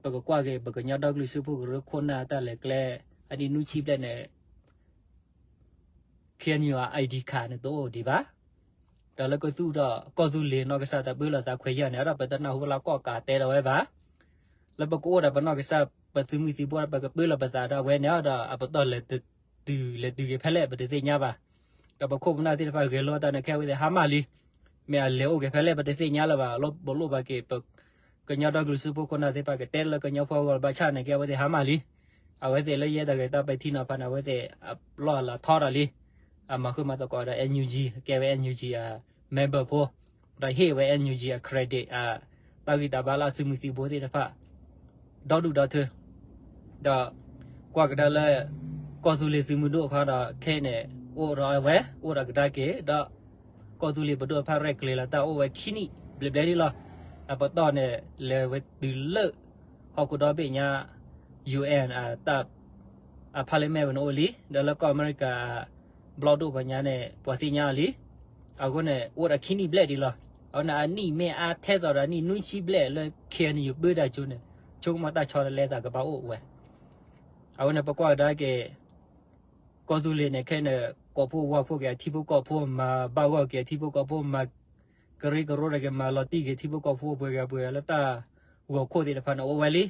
ပကကွၢ်က့ၤ ပကညီဒီကလုာ်စၢဖှိၣ်ကရၢခိၣ်နၢ်တၢ်လဲၤကျဲ အနံၣ်နွံဆံဘျဲၣ်န့ၣ် KNU အ I D card န့ၣ် တအိၣ်ဒံးဘၣ်. ဒီးလၢကသူၣ်ဒီးကီၢ်သူလ့ၤနီၢ်ကစၢ်တၢ်ပၢလီၤသးခွဲးယာ်န့ၣ် ဒီးပတနၢ်ဟူလၢကီၢ်ကးတဲဒီးဝဲဘၣ်. လၢပကအိၣ်ဒီးပနီၢ်ကစၢ်ပသုးမုၢ်သံၣ်ဘိဒီး ပကပၢလီၤပသးဒီးဝဲန့ၣ်ဒီး အပတီၢ်လဲၤတုၤလဲၤတုၤက့ၤဖဲလဲၣ် ပတသ့ၣ်ညါဘၣ်. ဒီးပခိၣ်ပနၢ်သ့ၣ်တဖၣ်ဂဲၤလိာ်တၢ်န့ၣ် ခဲအဝဲသ့ၣ်ဟါမၢ်လံ. မ့ၢ်အလဲၤအိၣ်က့ၤဖဲလဲၣ် ပတသ့ၣ်ညါလၢၤဘၣ်. ပလိၣ်ဘၣ်က့ၤ ပကညီဒီကလုာ်စၢဖှိၣ်ခိၣ်နၢ်သ့ၣ်တဖၣ်ကတဲလၢကညီဖိအဂီၢ်ဘၣ်ဆၣ်န့ၣ် ကဲအဝဲသ့ၣ်ဟါမၢ်လံ. အဝဲသ့ၣ်လၢယဲတၢ်ဂဲၤတၢ်ပဲာ်ထံနီၤဖးန့ၣ် အဝဲသ့ၣ်အလီၢ်အလၤထီဒီးလံ. အမၤဃုာ်မၤသကိးဒီး NUG ကဲဝဲ NUG အ member ဖိ ဒီးဟ့ၣ်ဝဲ NUG အ credit အ တၢ်ဂံၢ်တၢ်ဘါလၢအသုးမုၢ်သံၣ်ဘိသ့ၣ်တဖၣ် ဒီဒူၣ်ဒီထၢ ဒီးကွၢ်ကဒါလၢ ကီၢ်သူလ့ၤသုးမုၢ်ဒိၣ်အခါဒီး ခဲအံၤန့ၣ် အိၣ်ဒီးဝဲ အိၣ်ဒီးကဒါက့ၤ ဒီး ကီၢ်သူလ့ၤပဒိၣ်တဖၣ်ရဲၣ်ကျဲၤလီၤတၢ်အိၣ်ဝဲခံနံၣ်ဘျဲၣ်ဘျဲၣ်ဒ်လီၤ. အပတီၢ်န့ၣ် လဲၤဝဲတုၤလၢ ဟီၣ်ခိၣ်ဒီဘ့ၣ်ညါ UN အတၢ် အ parliament ဝဲန့ၣ်အိၣ်လံ ဒီးလၢကီၢ်အမဲရကၤ ဘျီၣ်ဒိၣ်ပှၤညါန့ၣ် ပှၤသ့ၣ်ညါလံ. အဃိန့ၣ် အိၣ်ဒီးခံနံၣ်ဘျဲၣ်ဒ်လီၤ. အဃိန့ၣ် အနံၣ်မ့ၢ်အါထဲသိးဒီးအနံၣ်နွံဆံဘျဲၣ်လၢ KNU ပၢတၢ်ကၠိန့ၣ် ဆိကမိၣ်တၢ်ဆီတလဲသးကဘၣ်အိၣ်ဝဲ. အဃိန့ၣ် ပကွၢ်ကဒါက့ၤ ကီၢ်သူလ့ၤန့ၣ် ခဲအံၤန့ၣ် ကိးဖှိၣ်ဝါဖှိၣ်က့ၤအထံဖိကီၢ်ဖိ မၤဘၣ်ဂီၢ်က့ၤအထံဖိကီၢ်ဖိ မၤကရၢကရိတၢ်က့ၤ မၤလီၤတံၢ်က့ၤထံဖိကီၢ်ဖိ ပှဲၤဂၤပှဲၤဂၤလၢတၢ်ဂီၤခိၣ်သ့ၣ်တဖၣ်န့ၣ် အိၣ်ဝဲလံ.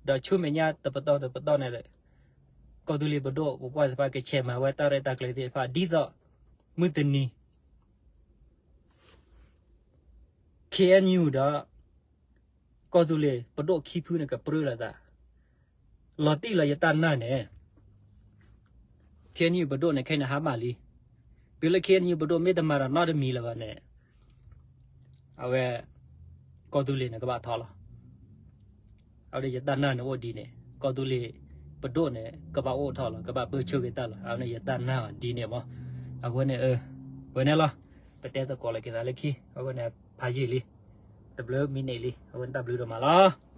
ဒီးဆူမဲာ်ညါတပတီၢ်တပတီၢ်န့ၣ် ကီၢ်သူလ့ၤပဒိၣ်ပပှၢ်သ့ၣ်တဖၣ် ကဆဲးမၤဝဲတၢ်ရဲၣ်တၢ်ကျဲၤသ့ၣ်တဖၣ် ဒ်သိး မုၢ်တနံၤ KNU ဒီး ကီၢ်သူလ့ၤပဒိၣ်ခံဖုန့ၣ် ကပြၢလီၤသး လီၤတံၢ်လီၤယတၢ်နာ်န့ၣ် KNU ပဒိၣ်န့ၣ် ခဲအံၤန့ၣ်ဟါမၢ်လံ. တုၤလၢ KNU ပဒိၣ်မ့ၢ်တမၤတၢ်နီတမံၤလၢၤဘၣ်န့ၣ် အဝဲ ကီၢ်သူလ့ၤန့ၣ် ကဘၣ်ထီလီၤ. အဝဲဒၣ်ယတၢ်နာ်န့ၣ်အိၣ်ဒ်န့ၣ် ကီၢ်သူလ့ၤပဒိၣ်န့ၣ် ကဘၣ်အိၣ်ထီၣ်လီၤ ကဘၣ်ပၢဆှၢက့ၤတၢ်လီၤ. အဝဲန့ၣ်ယတၢ်နာ်ဒ်န့ၣ်မး. အဃိန့ၣ် ဝဲန့ၣ်လီၤ. ပတဲသကိးလီၤက့ၤသးလၢခံ အဃိန့ၣ် ဖးယံာ်လံ တဘျုးမံးနံးလံ အဃိန့ၣ်တၢ်ဘျုးဒိၣ်မးလီၤ.